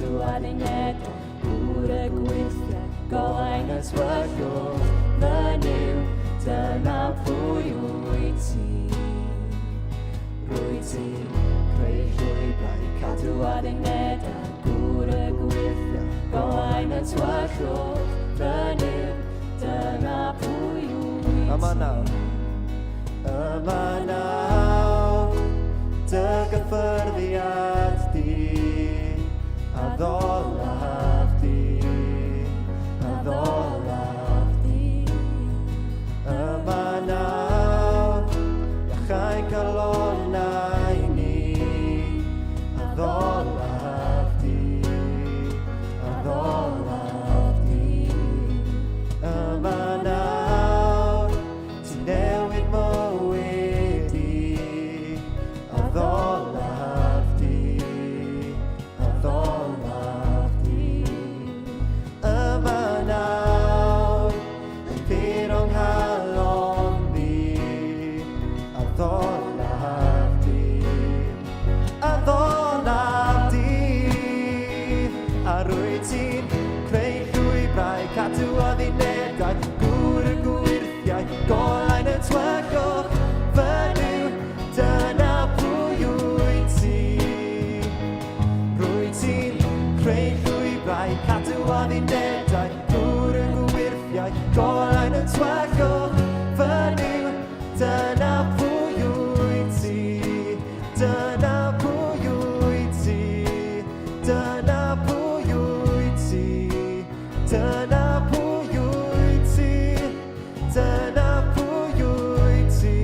cadw addunedau, gŵr y gwyrthiau, golau'n y tywyllwch, fy Nuw, dyna pwy wyt ti. Rwyt ti'n creu llwybrau, cadw addunedau, gŵr y gwyrthiau, golau'n y tywyllwch, fy Nuw, dyna pwy wyt ti. Yma nawr. Yma nawr, dy gyffyrddiad di, a ddolaf di, a ddolaf di. Yma nawr, iachau calonnau ni, a ddolaf di, a ddolaf di. Yma nawr, ti'n newid mywyd i, a ddolaf di, a ddolaf di. Yma nawr, yn pur o'n nghalon fi, a ddolaf di, a ddolaf di. A rwyt ti'n creu llwybrau, cadw addunedau, gŵr y gwyrthiau, golau'n y tywyllwch, fy Nuw, dyna pwy wyt ti. Rwyt ti'n creu llwybrau, cadw addunedau, gŵr y gwyrthiau, golau'n y tywyllwch, fy Nuw, dyna pwy wyt ti. Dyna pwy wyt ti. Dyna pwy wyt ti. Dyna pwy wyt ti. Dyna pwy wyt ti.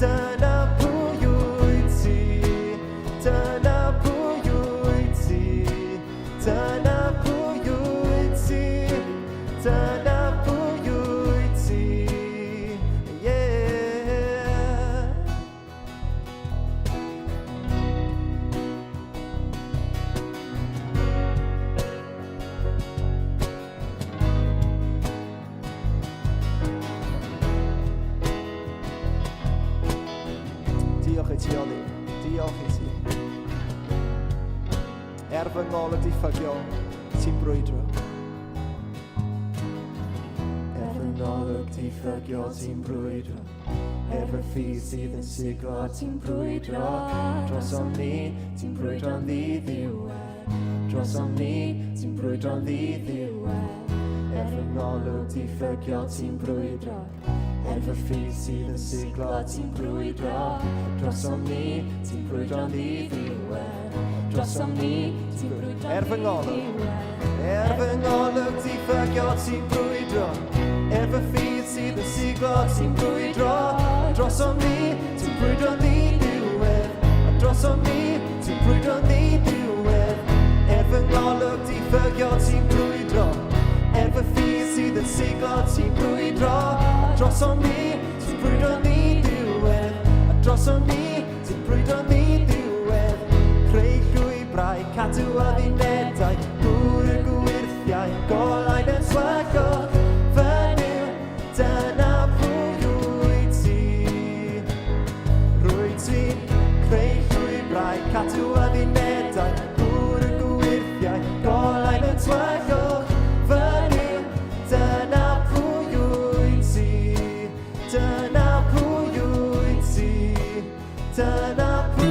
Dyna pwy wyt ti. Dyna pwy wyt ti. Dyna pwy wyt ti. Dyna pwy wyt ti. Yeah. Diolch i ti, Oli. Diolch i ti. Er fy ngolwg diffygiol, ti'n brwydro. Er fy ngolwg diffygiol, ti'n brwydro. Er fy ffydd sydd yn siglo, ti'n brwydro. Drosom ni, ti'n brwydro'n ddiddiwedd. Drosom ni, ti'n brwydro'n ddiddiwedd. Er fy ngolwg diffygiol, ti'n brwydro. Er fy ffydd sydd yn siglo, ti'n brwydro. Drosom ni, ti'n brwydro'n ddiddiwedd. Drosom ni, ti'n brwydro'n Er fy ngolwg. ddiddiwedd. Er fy ngolwg diffygiol, ti'n brwydro. Er fy ffydd sydd yn siglo, ti'n brwydro. Drosom ni, ti'n brwydro'n ddiddiwedd. A drosom ni, ti'n brwydro'n ddiddiwedd. Er fy ngolwg diffygiol, ti'n brwydro. Er fy ffydd sydd yn siglo, ti'n brwydro. Drosom ni, ti'n brwydro'n ddiddiwedd. A drosom ni, ti'n brwydro'n ddiddiwedd. Creu llwybrau, cadw addunedau, gŵr y gwyrthiau, golau'n y tywyllwch. Fy Nuw, dyna pwy wyt ti. Rwyt ti'n creu llwybrau, cadw addunedau, gŵr y gwyrthiau, golau'n y tywyllwch. Fy Nuw, dyna pwy wyt ti. Dyna pwy wyt ti. Dyna pwy.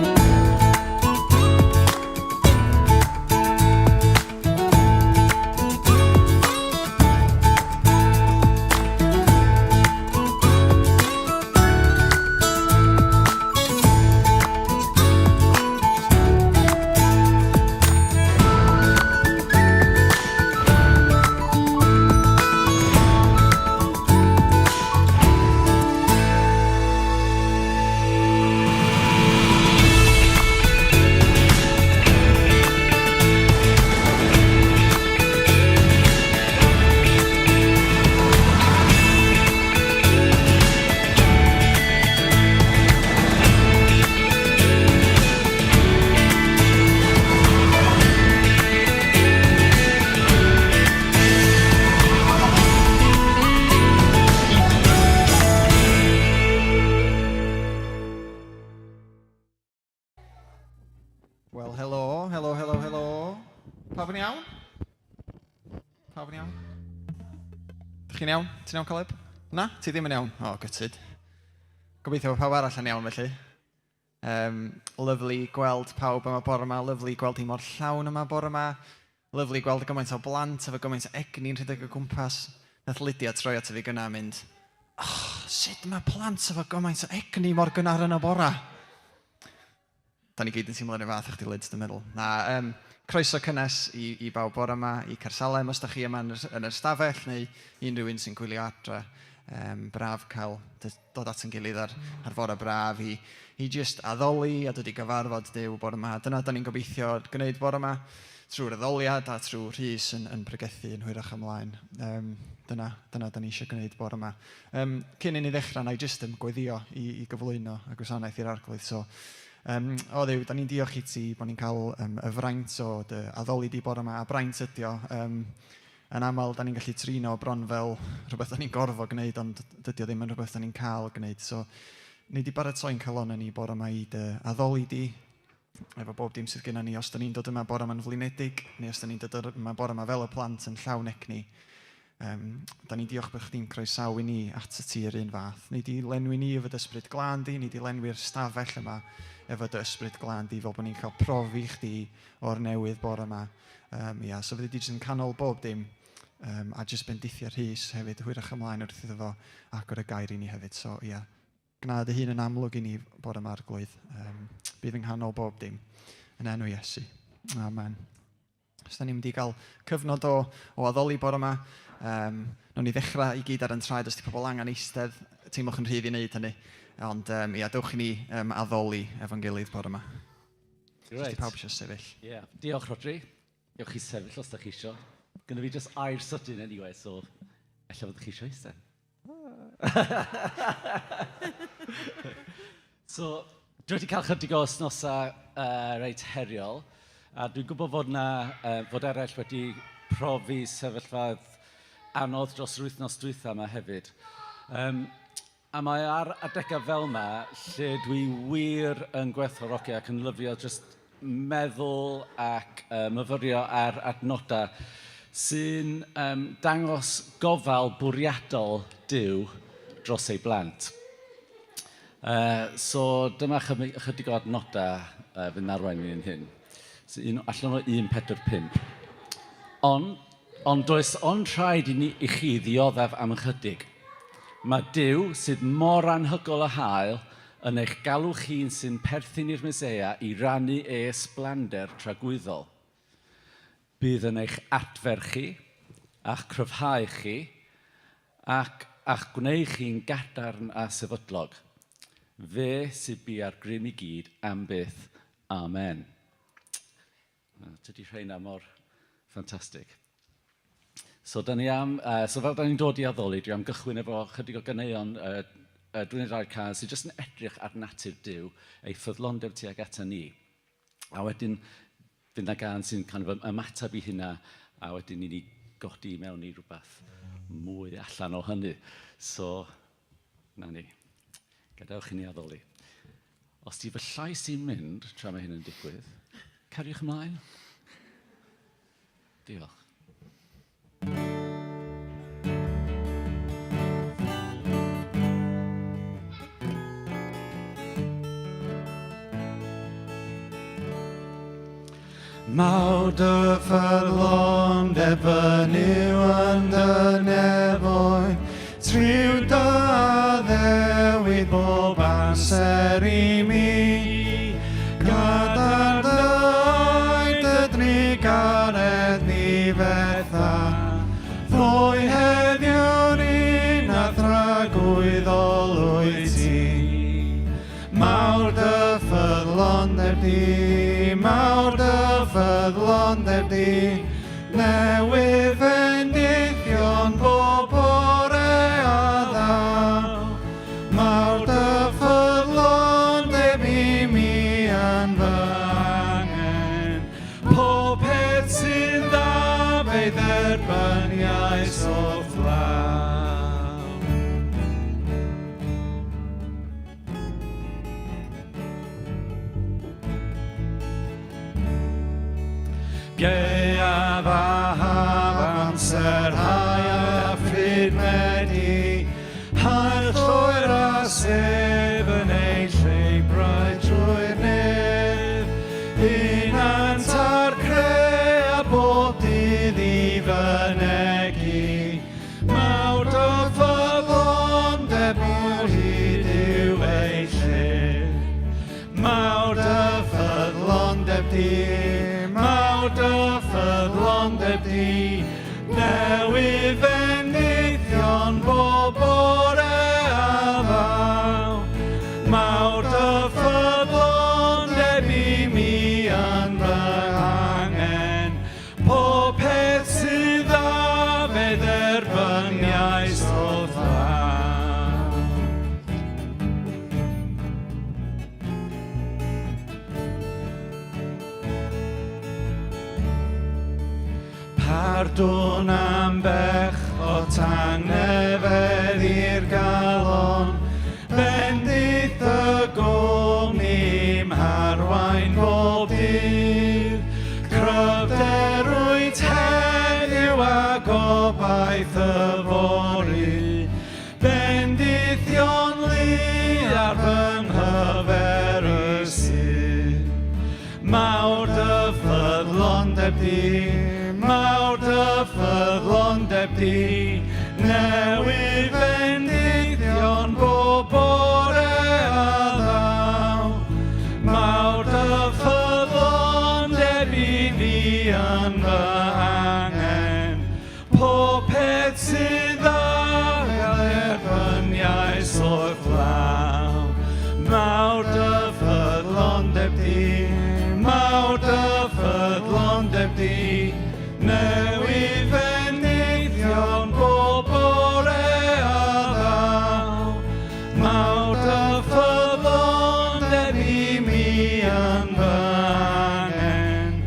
Wel, helo, helo, helo, helo. Pawb yn iawn? Pawb yn iawn? Dych chi'n iawn? Ti'n iawn, Caleb? Na? Ti ddim yn iawn? O, oh, gutted. Gobeithio bod pawb arall yn iawn, felly. Lyfli gweld pawb yma bore yma, lyfli gweld hi mor llawn yma bore yma. Lyfli gweld gymaint o blant efo gymaint o egni'n rhedeg o gwmpas. Nath Lydia troi ato fi gynna a mynd, oh, sut mae plant efo gymaint o egni mor gynnar yn y bora? Da ni gyd yn teimlo'r un fath â chdi, Lyd, dwi'n meddwl. Na, croeso cynnes i bawb bore yma, i Caersalem, os da chi yma yn yr stafell neu unrhyw un sy'n gwylio adre. Braf cael dod at ein gilydd ar fore braf i jyst addoli a dod i gyfarfod Duw bore yma. Dyna da ni'n gobeithio gwneud bore yma trwy'r addoliad a trwy Rhys yn pregethu yn hwyrach ymlaen. Dyna da ni eisiau gwneud bore yma. Cyn i ni ddechrau, na i jyst yn gweddio i gyflwyno y gwasanaeth i'r Arglwydd. So, o Dduw, da ni'n diolch i ti bod ni'n cael y fraint o dy addoli di bore yma, a braint ydi o. Yn aml, da ni'n gallu trino bron fel rhywbeth da ni'n gorfod gwneud, ond dydy o ddim yn rhywbeth da ni'n cael gwneud. So, ni di baratoi'n calonnau ni bore yma i dy addoli di, efo bob dim sydd gennym ni. Os da ni'n dod yma bore yma'n flinedig, neu os da ni'n dod yma bore yma fel y plant yn llawn egni, da ni'n diolch bod chdi'n croesawu ni at y ti yr un fath. Nei di lenwi ni efo dy ysbryd glân di, nei di lenwi'r stafell yma efo dy ysbryd glân di, fel bod ni'n cael profi chdi o'r newydd bore yma. Ia, so fyddi di jyst yn canol bob dim, a jyst bendithio Rhys hefyd hwyrach ymlaen wrth iddo fo agor y gair i ni hefyd. So ia, gwna dy hun yn amlwg i ni bore yma, Arglwydd. Bydd yng nghanol bob dim, yn enw Iesu. Amen. So, da ni'n mynd i gael cyfnod o addoli bore yma. Nawn ni ddechrau i gyd ar yn traed os di pobl angen eistedd, teimlwch yn rhydd i wneud hynny. Ond ia, dewch i ni addoli efo'n gilydd bore yma. Right. Os di pawb eisiau sefyll. Yeah. Diolch, Rhodri. Gewch chi sefyll os da chi eisiau. Gynna fi just air sydyn anyway, so ella fyddwch chi eisiau eistedd. So, dwi wedi cael chydig o wythnosau reit heriol, a dwi'n gwybod fod na, fod eraill wedi profi sefyllfaoedd anodd dros yr wythnos dwytha yma hefyd. A mae ar adegau fel 'na lle dwi wir yn gwerthfawrogi ac yn lyfio jyst meddwl ac myfyrio ar adnodau sy'n dangos gofal bwriadol Duw dros ei blant. So dyma chydig o adnodau fydd yn arwain ni yn hyn. So un, allan o 1, 4, 5. Ond does ond rhaid i, ni, i chi ddioddef am ychydig. Mae Duw, sydd mor anhygoel o hael, yn eich galw chi'n sy'n perthyn i'r Meseia i rannu ei ysblander tragwyddol. Bydd yn eich adfer chi, a'ch cryfhau chi, ac a'ch gwneud chi'n gadarn a sefydlog. Fe sydd bia'r grym i gyd am byth. Amen. Tydi rheina mor ffantastig. So, da ni am, so fel da ni'n dod i addoli, dwi am gychwyn efo chydig o ganeuon dwi'n ei cael sydd jyst yn edrych ar natur Duw, ei ffyddlondeb tuag ata ni. A wedyn, fydd na gân sy'n kind of ymateb i hynna, a wedyn i ni godi mewn i rhywbeth mwy allan o hynny. So, na ni. Gadewch i ni addoli. Os di fy llais i'n mynd tra mae hyn yn digwydd, cariwch ymlaen. Diolch. Mawr dy ffyddlondeb fy Nuw yn dy nefoedd, Triw dy addewid bob amser i mi, Gadarnhaed dy drugaredd ni fetha, Ddoe heddiw'r un a thragwyddol wyt ti. Mawr dy ffyddlondeb di, mawr dy ffyddlondeb di, newydd fendithion bob bore a ddaw. Mawr dy ffyddlondeb i mi yn fy angen, pob peth sy'n dda fe'i dderbyniais o'th law. gaeaf a haf, amser hau a phryd medi, haul lloer a sef yn ei llwybrau trwy'r nef. Hunant a'r cre a bob dydd i fynegi, mawr dy ffyddlondeb o hyd yw ei lle. Mawr dy ffyddlondeb di, mawr dy ffyddlondeb di, newydd fendithion bob bore a ddaw. Mawr dy ffyddlondeb i mi yn fy angen, pob peth sydd dda fe dderbyniais o'th law. Pardwn am bechod tangnefedd i'r galon, bendith y gwmni mharwain bob dydd. Cryfder wyt heddiw a gobaith yfory, bendithion lu ar fy nghyfer y sydd. Mawr dy ffyddlondeb di, mawr dy ffyddlondeb di, newydd fendithion bob bore a ddaw. Mawr dy ffyddlondeb i fi yn fy angen, pob peth sydd dda fel erfyniais o'th law. Mawr dy ffyddlondeb di, mawr dy ffyddlondeb di, newydd fendithion bob bore a ddaw. Mawr dy ffyddlondeb i mi yn fy angen,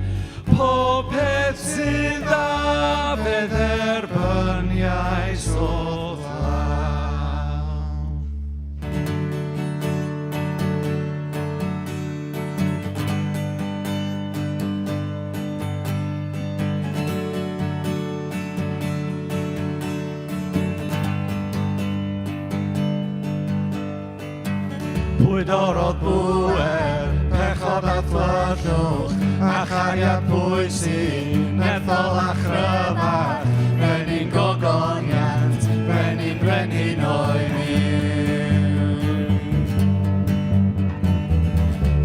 pob peth sydd dda fe dderbyniais o'th law. Pwy dorrodd bŵer, pechod a thyllwch, a chariad pwy sy'n nerthol a chryfach, brenin gogoniant, brenin brenhinoedd yw.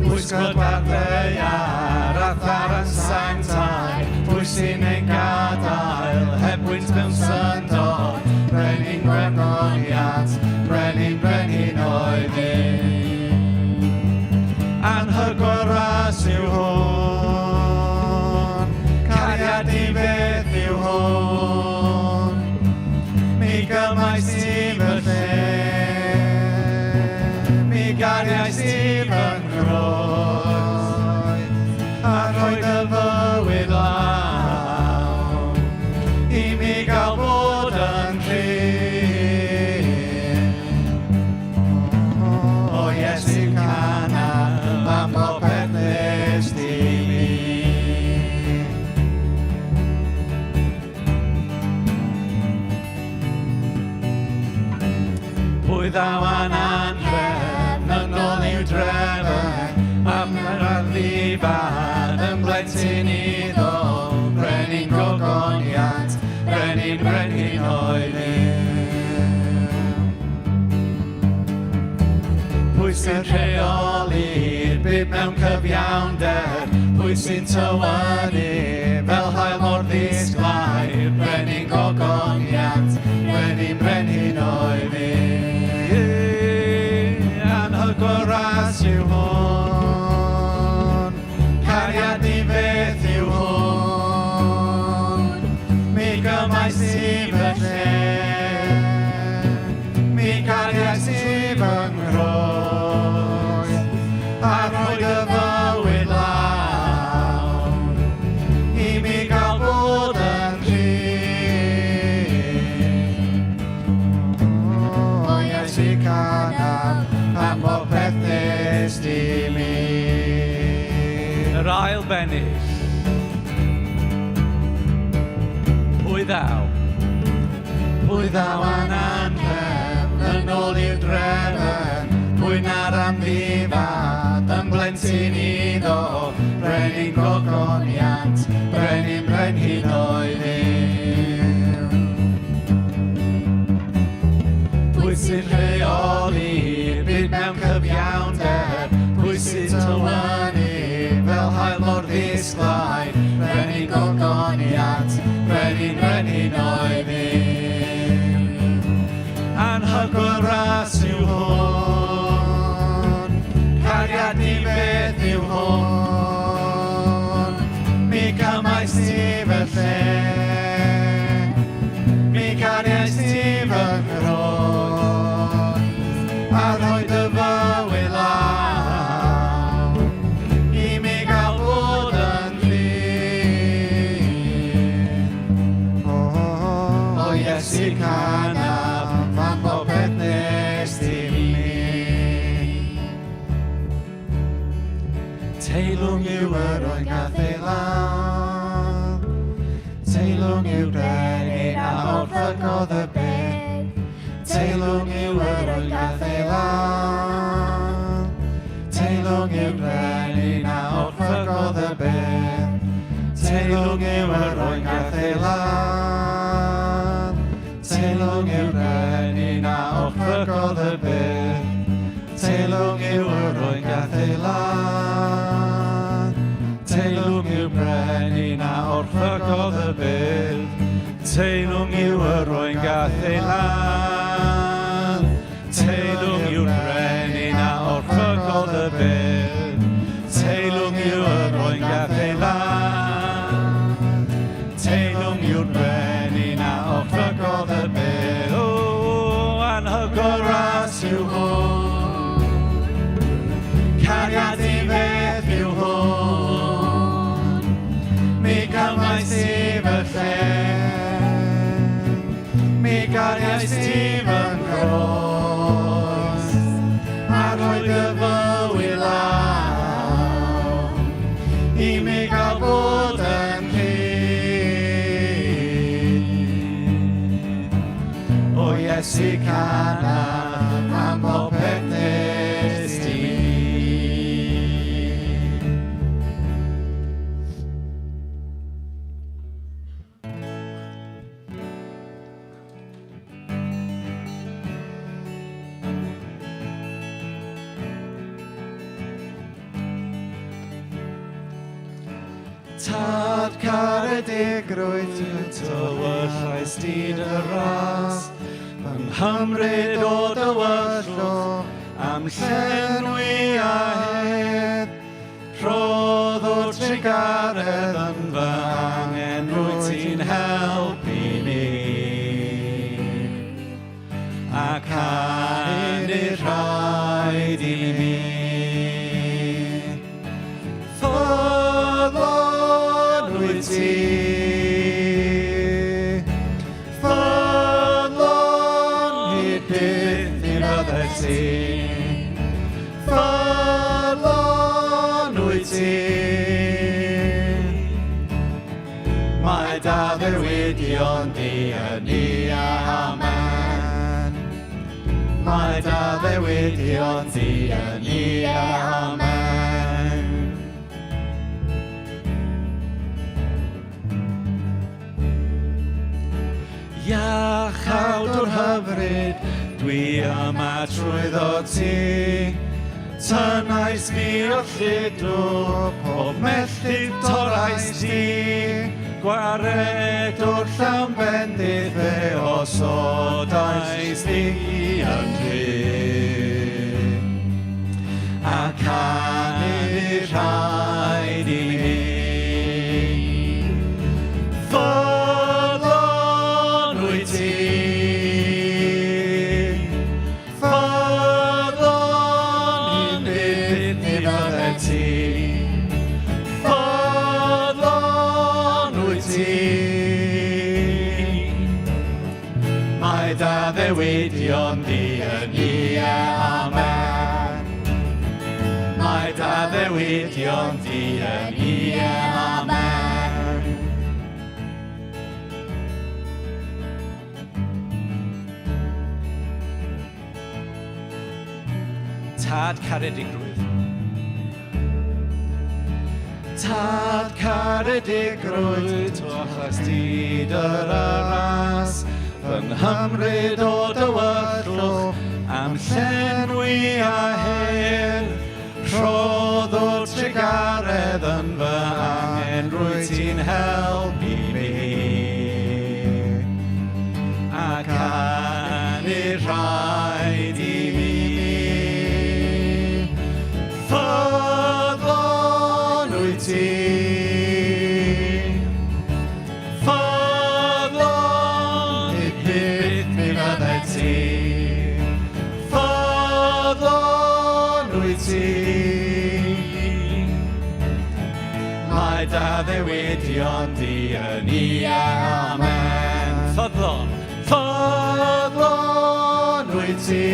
Pwy sgydwar ddaear a tharan sanctaidd, pwy sy'n ein gadael heb wynt mewn syndod, brenin gogoniant, brenin brenhinoedd yw. Anhygoel ras yw hwn, cariad di-feth yw hwn, mi gymais ti fy lle, mi gariais ti fy nghroes, a rhoi dy fywyd lawn, i mi gael bod yn rhydd. O Iesu Cana, am bopeth nes di mi. Pwy ddaw â'n anhrefn yn ôl i'w drefn, am yr ddifad yn blentyn iddo, brenin gogoniant, brenin brenhinoedd yw. Pwy sy'n rheoli'r byd mewn cyfiawnder, pwy sy'n tywynnu fel haul mor ddisglair, brenin gogoniant, brenin brenhinoedd yw. Anhygoel ras yw hwn, cariad di-feth yw hwn, mi gymais ti fy lle, mi gariais ti fy nghroes, a rhoi dy fywyd lawn, i mi gael bod yn rhydd. O Iesu Cana, am bopeth nes di mi. Yr ail bennill. ddaw? Pwy ddaw a'n anrhefn yn ôl i'w drefn? Pwy na'r amddifad yn blentyn iddo? Brenin gogoniant, brenin brenhinoedd yw. Pwy sy'n rheoli'r byd mewn cyfiawnder? Pwy sy'n tywynnu fel haul mor ddisglair? Brenin gogoniant, brenin brenhinoedd yw. Anhygoel ras yw hwn, cariad ni beth yw hwn. Mi cymais ti fy lle, mi cariais ti fy nghroes, a rhoi dy fywyd lawr, i mi gael bod yn rhydd. O Iesu canaf, am bopeth nes ti mi. Teilwng yw yr oen gath ei ladd, teilwng yw brenin a orffygodd y bedd. Teilwng yw yr oen gath ei ladd, teilwng yw brenin a orffygodd y bedd. Teilwng yw yr oen gath ei ladd, teilwng yw brenin a orffygodd y bedd. Teilwng yw yr oen gath ei ladd, teilwng yw brenin a orffygodd y bedd. Teilwng yw yr oen gath ei ladd, teilwng yw'r brenin a orffygodd y bedd. Teilwng yw yr oen gath ei ladd, teilwng yw'r brenin a orffygodd y bedd. O, anhygoel ras yw hwn, cariad i beth yw hwn. Mi gymais ti fy lle, mi gariais ti fy nghroes, a rhoi dy fywyd lawr, i mi gael bod yn rhydd. O Iesu canaf, am bopeth nes ti mi. Tad caredigrwydd ti'n tywyllais di dy ras, fy nghymryd o dywyllwch am llenwi a hedd. Rhodd o trugaredd yn fy angen, rwyt ti'n helpu mi. A canu rhaid i mi. Ffyddlon wyt ti, ffyddlon hyd byth i fyddet ti. Ffyddlon wyt ti. Mae d'addewidion di yn ie amen. Mae d'addewidion di yn ie amen. Iachawdwr hyfryd, dwi yma trwyddo ti. Tynais fi o lludw, pob melltith torrais di. Gwaredwr llawn bendith fe osodais di yn rhydd. A canu rhaid i mi. Ffyddlon wyt ti, ffyddlon i byth ni fyddet ti. Ffyddlon wyt ti. Mae d'addewidion di yn ie amen. Mae d'addewidion di yn ie amen. Tad caredigrwydd. Tad caredigrwydd, tollais di dyr y ras, fy nghymryd o dywyllwch, am llenwi a her. Rhoddwr trugaredd yn fy angen, rwyt ti'n helpu mi. A canu rhaid i mi. Ffyddlon wyt ti. Ffyddlon hyd byth mi fyddet ti. Ffyddlon wyt ti. Mae dy addewidion di yn ie, amen. Ffyddlon, ffyddlon wyt ti.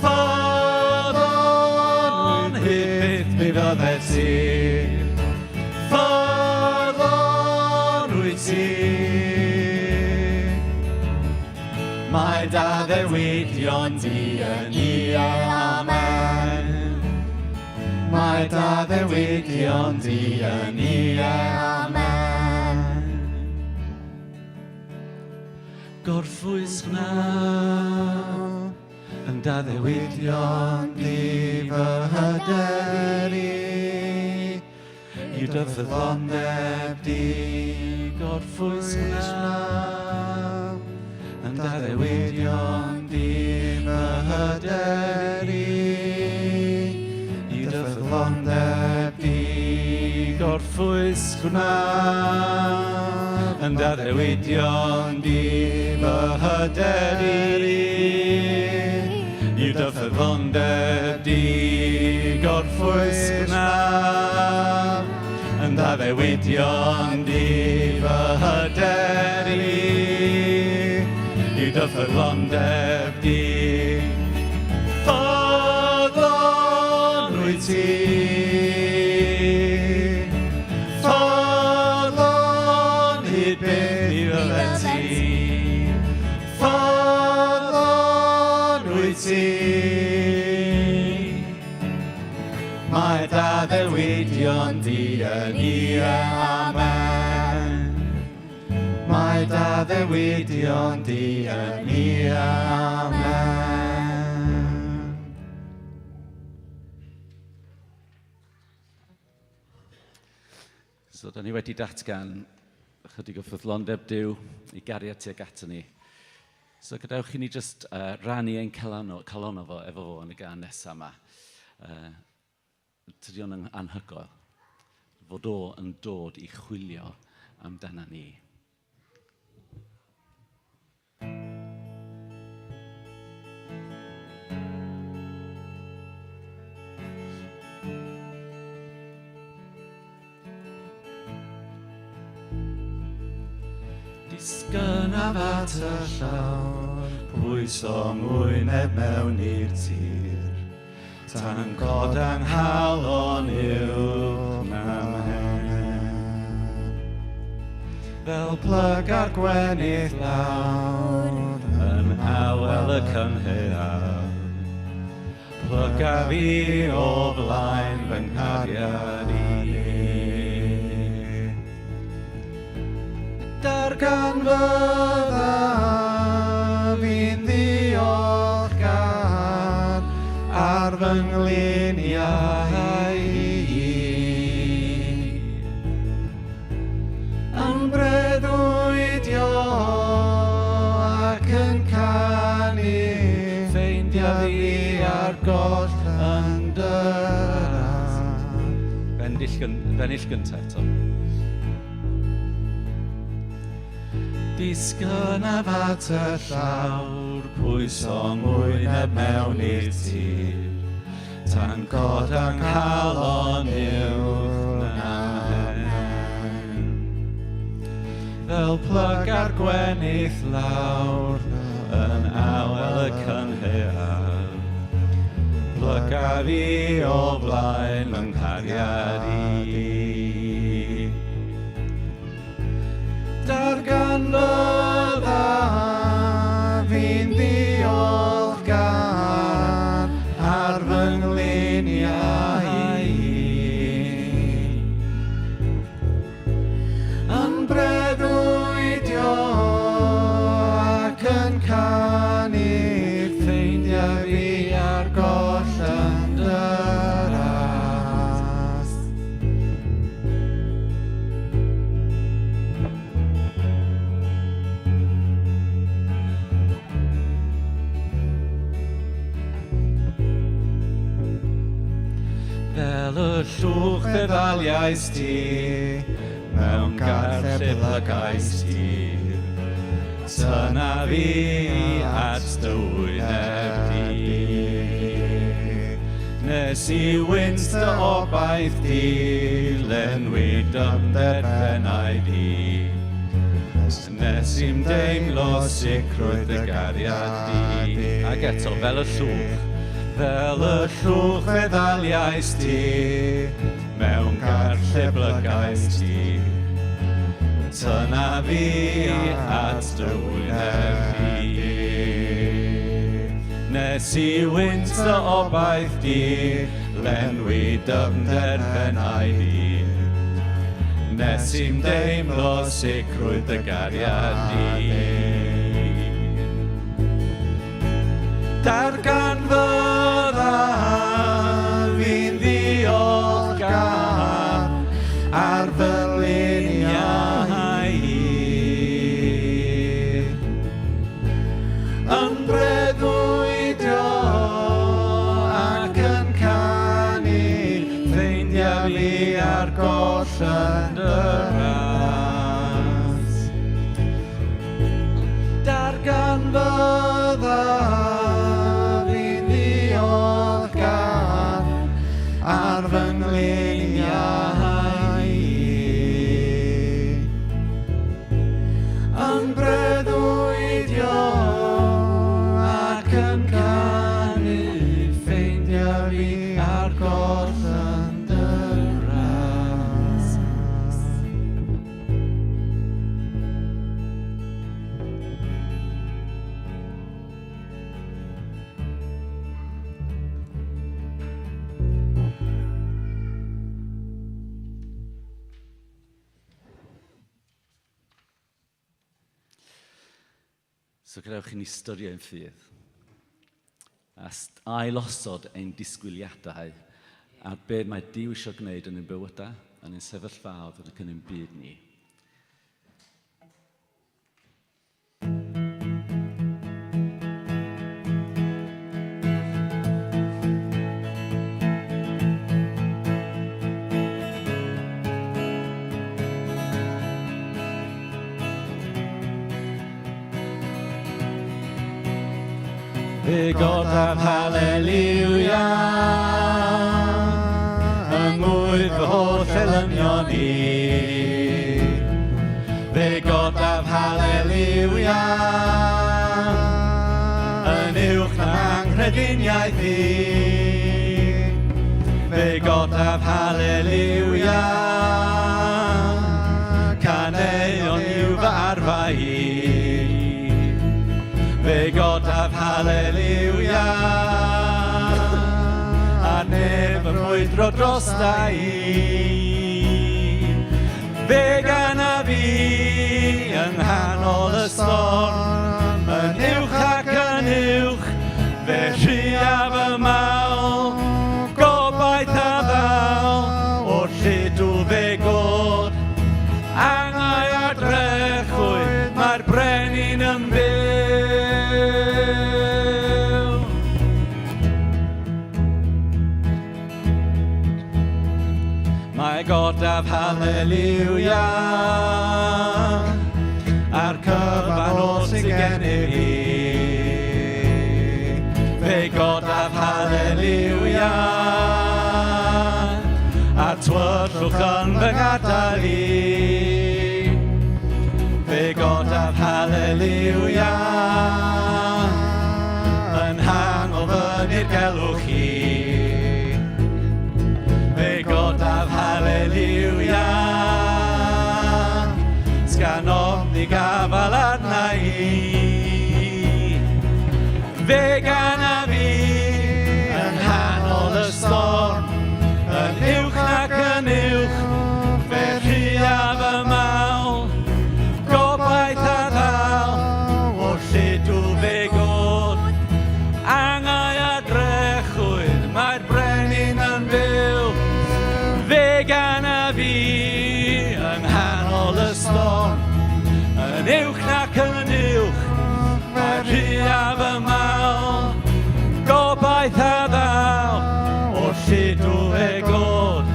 Ffyddlon hyd byth mi fyddet ti. Ffyddlon wyt ti. Mae dy addewidion di yn ie, amen. Mae dy addewidion di yn ie, amen. Gorffwys gwna yn dy addewidion di fy hyder i. Yw dy ffyddlondeb di, gorffwys gwna yn dy addewidion di fy hyder i. Yw dy ffyddlondeb di, gorffwys gwna yn dy addewidion di fy hyder i. Yw dy ffyddlondeb di, gorffwys gwna yn dy addewidion di fy hyder i. Yw dy ffyddlondeb di, ffyddlon wyt ti. Ffyddlon hyd byth mi fyddet ti. Ffyddlon wyt ti. Mae dy addewidion di yn ie, amen. Mae dy addewidion di yn ie, amen. So, da ni wedi datgan ychydig o ffyddlondeb Duw i gariad tuag ato ni. So, gadewch i ni just rannu ein calon fo efo fo yn y gân nesaf yma. Tydi o'n anhygoel fod o yn dod i chwilio amdana ni. Disgynnaf at y llawr, pwyso ngwyneb mewn i'r tir, tan goda 'nghalon uwch na'm mhen. Fel plyga'r gwenith lawr, yn awel y cynhaeaf, plygaf i o flaen fy nghariad i. Darganfyddaf i'n ddiolchgar ar fy ngliniau i. Yn breuddwydio ac yn canu, ffeindia fi ar goll yn dy ras. Bennill gyntaf eto. Disgynnaf at y llawr, pwyso ngwyneb mewn i'r tir, tan goda 'nghalon uwch na'm mhen. Fel plyga'r gwenith lawr, yn awel y cynhaeaf, plygaf i o flaen fy nghariad i. Darganfyddaf i'n ddiolchgar ngliniau i. Yn breuddwydio ac yn canu, ffeindia fi ar goll yn dy ras. Fel y llwch fe ddaliais ti, mewn gardd lle plygais ti. Tyna fi at dy wyneb di. Nes i wynt dy obaith di, lenwi dyfnder f'enaid i. Nes i'm deimlo sicrwydd dy gariad di. Ac eto, fel y llwch, fel y llwch fe ddaliais ti, mewn gardd lle blygais ti. Tyna fi at dy wyneb di. Nes i wynt dy obaith di, lenwi dyfnder f'enaid i. Nes i'm deimlo sicrwydd dy gariad di. Darganfyddaf fi'n ddiolchgar ar fy ngliniau i. Yn breuddwydio ac yn canu, ffeindia fi ar goll yn dy ras. Darganfyddaf fi'n ddiolchgar ar fy ngliniau i. Yn breuddwydio ac yn canu, ffeindia fi ar goll yn dy ras. So gadewch i ni ystyrio ein ffydd. A ailosod ein disgwyliadau ar be mae Duw eisiau gwneud yn ein bywydau, yn ein sefyllfaoedd ac yn ein byd ni. Fe godaf haleliwia yng ngŵydd fy holl elynion i. Fe godaf haleliwia yn uwch na anghrediniaeth i. Fe godaf haleliwia, caneuon yw fy arfau i. Fe godaf haleliwia, a neb yn mwydro drosta i. Fe ganaf i yng nghanol y storm, yn uwch ac yn uwch, fe rhuaf y mawl, gobaith a ddaw, o'r lludw fe god. Angau a drechwyd, mae'r brenin yn byw. Mae godaf haleliwia a'r cyfan oll sydd gennyf i. Fe godaf haleliwia a'r tywyllwch yn fy ngadael i. Fe godaf haleliwia yn nghanol fy nirgelwch i. Fe godaf haleliwia, sgan ofni gafal arna i. Fe ganaf i yng nghanol y storm, Yn uwch nac yn uwch, mae rhiaf y mawl, gobaith a ddaw, o'r lludw fe god.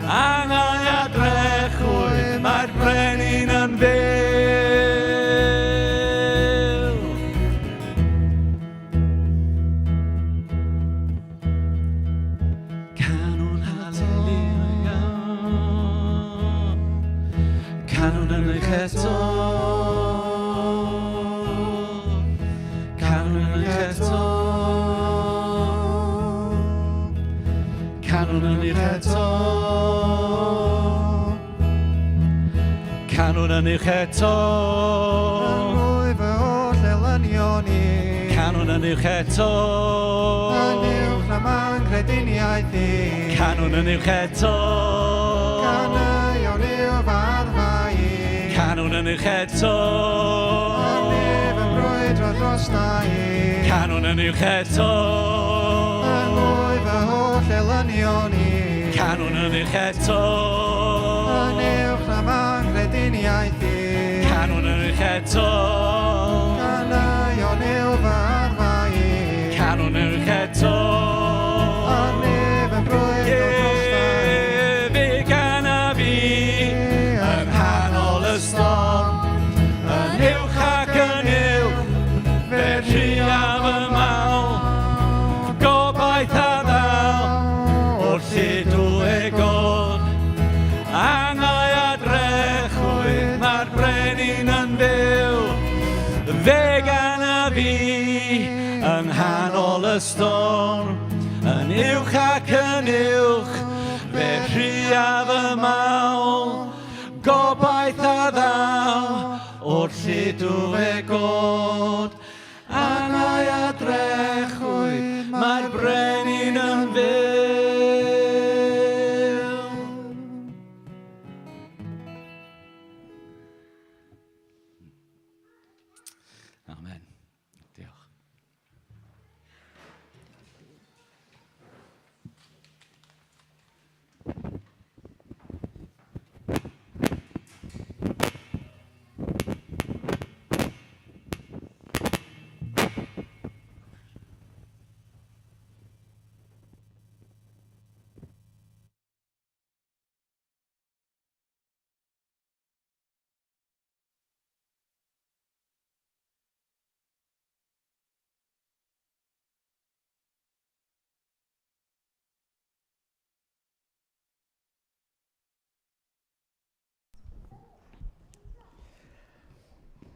Angau a drechwyd, mae'r brenin yn fyw. Canwn haleluia. Canwn yn eich eto. Canwn yn eich eto. Canwn yn eich eto. Canwn yn uwch eto. Yn mwy fy holl elynion i. Canwn yn uwch eto. Yn uwch na ma'n crediniaeth i. Canwn yn uwch eto. Caneuon yw fy arfau i. Canwn yn uwch eto. Yn nef yn brwydro drosta i. Canwn yn uwch eto. Yn mwy fy holl elynion i. Canwn yn uwch eto. Yn uwch na ma'n nghrediniaeth i. Canwn yn uwch eto. Caneuon yw fy arfau i. Canwn yn uwch eto. Yn nef yn brwydro drosta i. Fe gana fi yng nghanol y storm, yn uwch ac yn uwch, fe rhiaf y mawl, gobaith a ddaw, o'r lludw e god. Angau a drechwyd, mae'r brenin yn fyw, fe gana fi yng nghanol y storm, yn uwch ac yn uwch, fe rhiaf y mawl, gobaith a ddaw, o'r lludw fe god. Angau a drechwyd, mae'r brenin yn fyw. Amen. Diolch.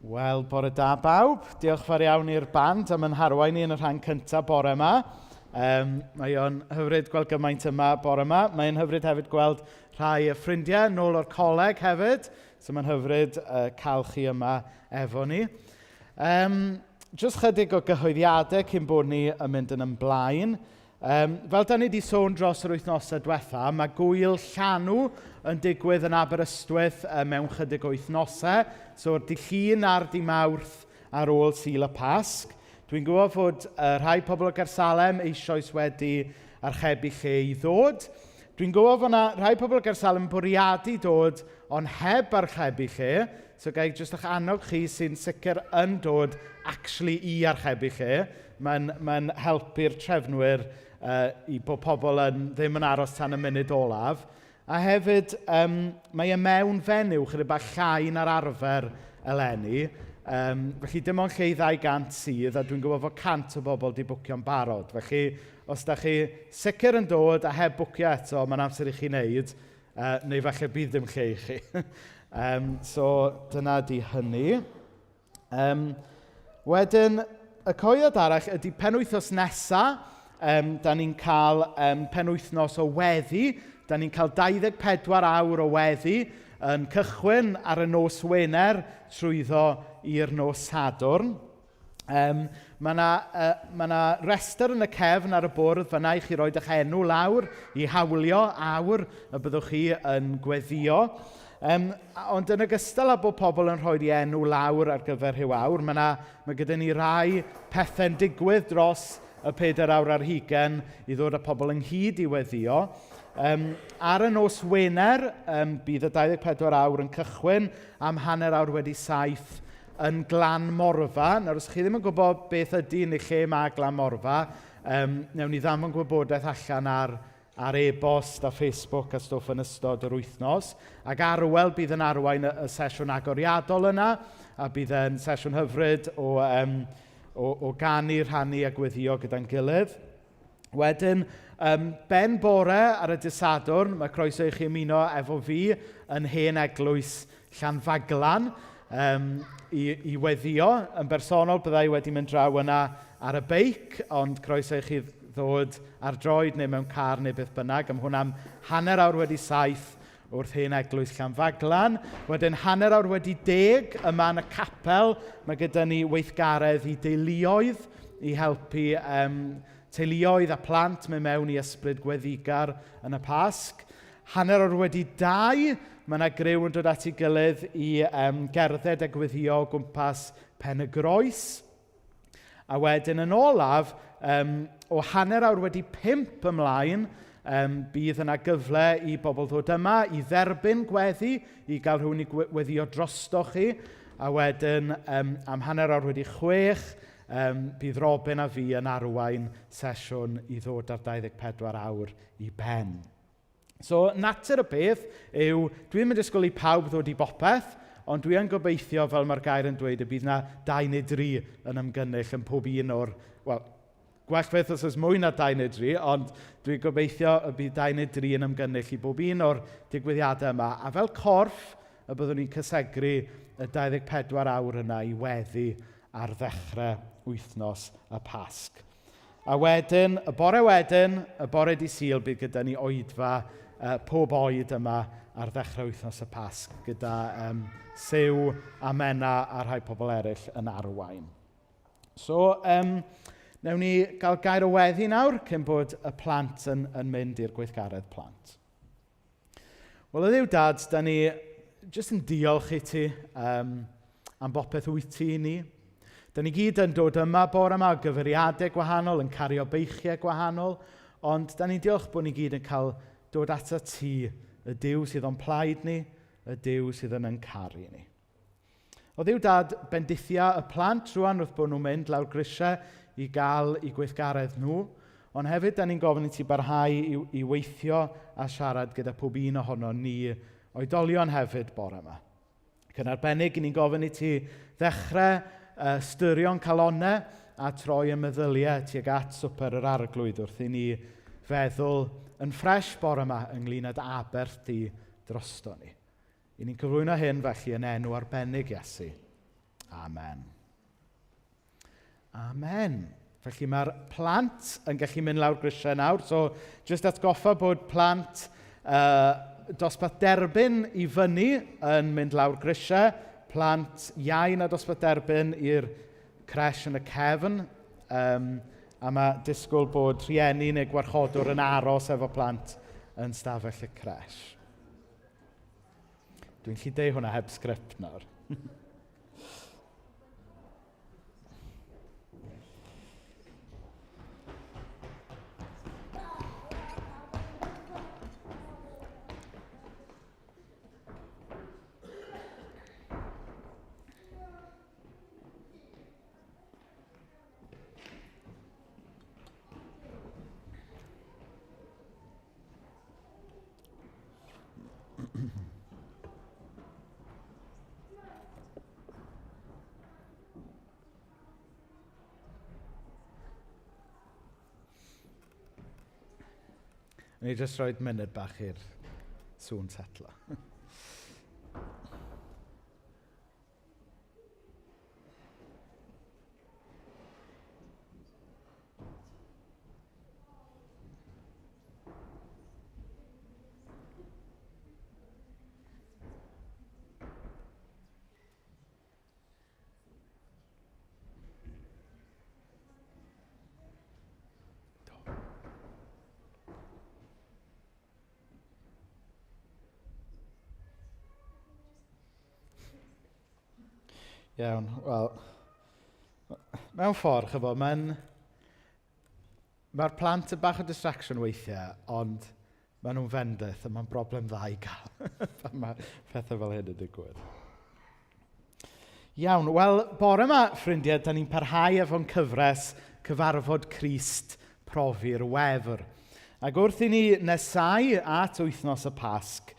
Wel, bore da bawb. Diolch fawr iawn i'r band am yn harwain ni yn y rhan cyntaf bore yma. Mae o'n hyfryd gweld gymaint yma bore yma. Mae'n hyfryd hefyd gweld rhai y ffrindiau nôl o'r coleg hefyd. So mae'n hyfryd cael chi yma efo ni. Jyst chydig o gyhoeddiadau cyn bod ni yn mynd yn ymlaen. Fel da ni wedi sôn dros yr wythnosau diwetha, mae gwyl llanw yn digwydd yn Aberystwyth mewn chydig o wythnosau. So'r dydd Llun a'r dydd Mawrth ar ôl Sul y Pasg. Dwi'n gwybod fod rhai pobl o Gaersalem eisoes wedi archebu lle i ddod. Dwi'n gwybod fod yna rhai pobl o Gaersalem yn bwriadu dod ond heb archebu lle. So ga i jyst eich annog chi sy'n sicr yn dod actually i archebu lle. Mae'n helpu'r trefnwyr i bod pobl yn, ddim yn aros tan y munud olaf. A hefyd, mae e mewn fenyw chydig bach llai na'r arfer eleni. Felly dim ond lle i 200 sydd, a dwi'n gwybod fod 100 o bobl wedi bwcio'n barod. Felly, os da chi sicr yn dod a heb bwcio eto, mae'n amser i chi wneud, neu falle bydd ddim lle i chi. So, dyna di hynny. Wedyn, y coed arall ydy penwythnos nesa. Da ni'n cael penwythnos o weddi. Da ni'n cael 24 awr o weddi yn cychwyn ar y nos Wener trwyddo i'r nos Sadwrn. Mae 'na restr yn y cefn ar y bwrdd fan'na i chi roed eich enw lawr i hawlio awr y byddwch chi yn gweddio. Ond yn ogystal â bod pobl yn rhoi enw lawr ar gyfer rhyw awr, mae gyda ni rai pethau'n digwydd dros y 4 awr ar hugain i ddod â pobl ynghyd i weddio. Ar y nos Wener, bydd y 24 awr yn cychwyn am 7:30. yn Glan Morfa. Nawr, os chi ddim yn gwybod beth ydy neu lle mae Glan Morfa, newn ni ddanfon gwybodaeth allan ar e-bost a Facebook a stwff yn ystod yr wythnos. Ac Arwel bydd yn arwain y sesiwn agoriadol yna, a bydd e'n sesiwn hyfryd o ganu, rhannu a gweddio gyda'n gilydd. Wedyn, ben bore ar y dydd Sadwrn, mae croeso i chi ymuno efo fi yn hen eglwys Llanfaglan i weddio. Yn bersonol, byddai wedi mynd draw yna ar y beic, ond croeso i chi ddod ar droed neu mewn car neu beth bynnag. Am hwnna am 7:30 wrth hen eglwys Llanfaglan. Wedyn 10:30 yma yn y capel, mae gyda ni weithgaredd i deuluoedd i helpu teuluoedd a plant mewn mewn i ysbryd gweddigar yn y Pasg. 2:30, mae yna griw yn dod at ei gilydd i gerdded a gweddio o gwmpas Pen y Groes. A wedyn yn olaf, o 5:30 ymlaen, bydd yna gyfle i bobl ddod yma i dderbyn gweddi, i gael rhywun i weddio drosto chi. A wedyn, am 6:30, bydd Robin a fi yn arwain sesiwn i ddod ar 24 awr i ben. So, natur y peth yw, dwi ddim yn disgwyl i pawb ddod i bopeth, ond dwi yn gobeithio, fel mae'r gair yn dweud, y bydd na 2 neu 3 yn ymgynnull yn pob un o'r... Wel, gwell beth os oes mwy na 2 neu 3, ond dwi'n gobeithio y bydd 2 neu 3 yn ymgynnull i bob un o'r digwyddiadau yma. A fel corff, y byddwn ni'n cysegru y 24 awr yna i weddi ar ddechrau wythnos y Pasg. A wedyn, y bore wedyn, y bore di Sul, bydd gyda ni oedfa pob oed yma ar ddechrau wythnos y Pasg, gyda Siw a Menna a rhai pobl eraill yn arwain. So, newn ni gael gair o weddi nawr cyn bod y plant yn mynd i'r gweithgaredd plant. Wel, o Dduw Dad, da ni jyst yn diolch i ti am bopeth wyt ti i ni. Da ni gyd yn dod yma bore yma o gyfeiriadau gwahanol, yn cario beichiau gwahanol, ond da ni'n diolch bod ni gyd yn cael dod ato ti, y Duw sydd o'n plaid ni, y Duw sydd yn ein caru ni. O Dduw Dad, bendithia y plant rŵan wrth bod nhw'n mynd lawr grisiau i gael eu gweithgaredd nhw, ond hefyd da ni'n gofyn i ti barhau i weithio a siarad gyda pob un ohono ni oedolion hefyd bore yma. Ac yn arbennig, ni'n gofyn i ti ddechrau styrio'n calonnau a troi y meddyliau tuag at swper yr Arglwydd wrth i ni feddwl yn ffres bore yma ynglyn â dy aberth di drosto ni. I ni'n cyflwyno hyn felly yn enw arbennig Iesu. Amen. Amen. Felly mae'r plant yn gallu mynd lawr grisiau nawr. So, jyst atgoffa bod plant dosbarth derbyn i fyny yn mynd lawr grisiau. Plant iau na dosbarth derbyn i'r creche yn y cefn. A mae disgwyl bod rhieni neu gwarchodwr yn aros efo plant yn stafell y creche. Dwi'n gallu deud hwnna heb sgript nawr. Ni jyst rhoi munud bach i'r sŵn setlo. Iawn, wel, mewn ffordd, chyfo, mae'r plant yn bach o distraction weithiau, ond maen nhw'n fendith a mae'n broblem dda i gael pan mae pethau fel hyn yn digwydd. Iawn, wel, bore yma, ffrindiau, da ni'n parhau efo'n cyfres Cyfarfod Crist Profi'r Wefr. Ac wrth i ni nesau at wythnos y Pasg,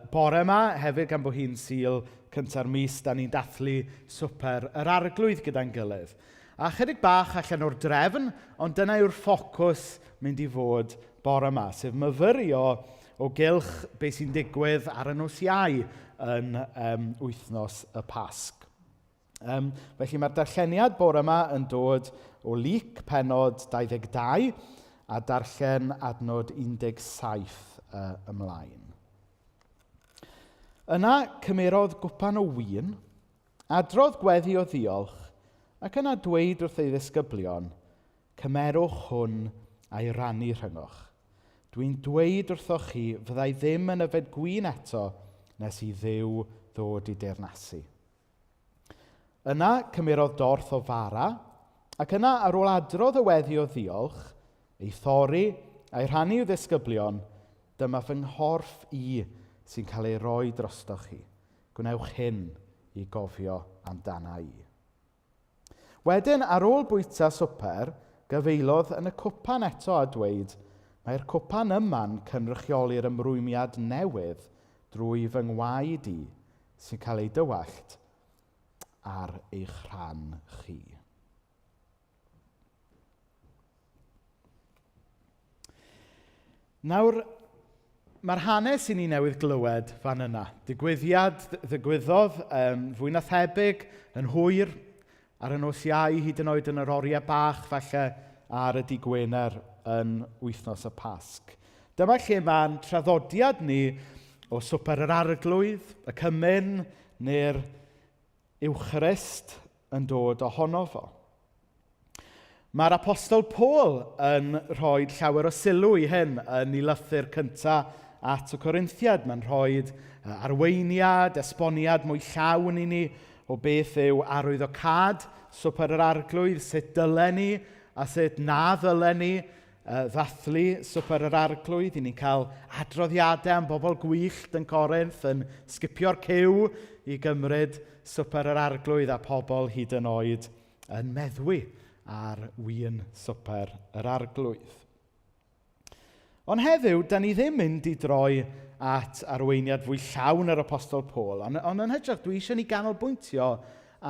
bore yma, hefyd gan bod hi'n Sul cynta'r mis, da ni'n dathlu Swper yr Arglwydd gyda'n gilydd. A chydig bach allan o'r drefn, ond dyna yw'r ffocws mynd i fod bore yma, sef myfyrio o gylch beth sy'n digwydd ar y nos Iau yn um, wythnos y Pasg. Um, felly mae'r darlleniad bore yma yn dod o Luc penod 22 a darllen adnod 17 uh, ymlaen. Yna cymerodd gwpan o win, adrodd gweddi o ddiolch, ac yna dweud wrth ei ddisgyblion, cymerwch hwn a'i rannu rhyngoch. Dwi'n dweud wrthoch chi, fyddai ddim yn yfed gwin eto nes i Dduw ddod i deyrnasu. Yna cymerodd dorth o fara, ac yna ar ôl adrodd y weddi o ddiolch, ei thorri a'i rhannu i'w ddisgyblion, dyma fy nghorff i sy'n cael ei roi drostoch chi. Gwnewch hyn i gofio amdana i. Wedyn, ar ôl bwyta swper, gyfeilodd yn y cwpan eto a dweud, Mae'r cwpan yma'n cynrychioli'r ymrwymiad newydd drwy fy ngwaed i sy'n cael ei dywallt ar eich rhan chi. Nawr, mae'r hanes i ni newydd glywed fan yna. Digwyddiad ddigwyddodd um, fwy na thebyg yn hwyr ar y nos Iau, hyd yn oed yn yr oriau bach falle ar y di Gwener yn wythnos y Pasg. Dyma lle mae'n traddodiad ni o swper yr arglwydd, y cymun, neu'r Eucharist yn dod ohono fo. Mae'r Apostol Paul yn rhoi llawer o sylw i hyn yn ei lythyr cyntaf at y Corinthiad. Mae'n rhoi arweiniad, esboniad mwy llawn i ni o beth yw arwyddocâd Swper yr Arglwydd, sut dylen ni a sut na ddylen ni ddathlu Swper yr Arglwydd. I ni'n cael adroddiadau am bobl gwyllt yn Corinth yn sgipio'r cyw i gymryd Swper yr Arglwydd a pobl hyd yn oed yn meddwi ar win Swper yr Arglwydd. Ond heddiw, da ni ddim mynd i droi at arweiniad fwy llawn yr Apostol Paul, ond, ond yn hytrach, dwi eisiau ni ganolbwyntio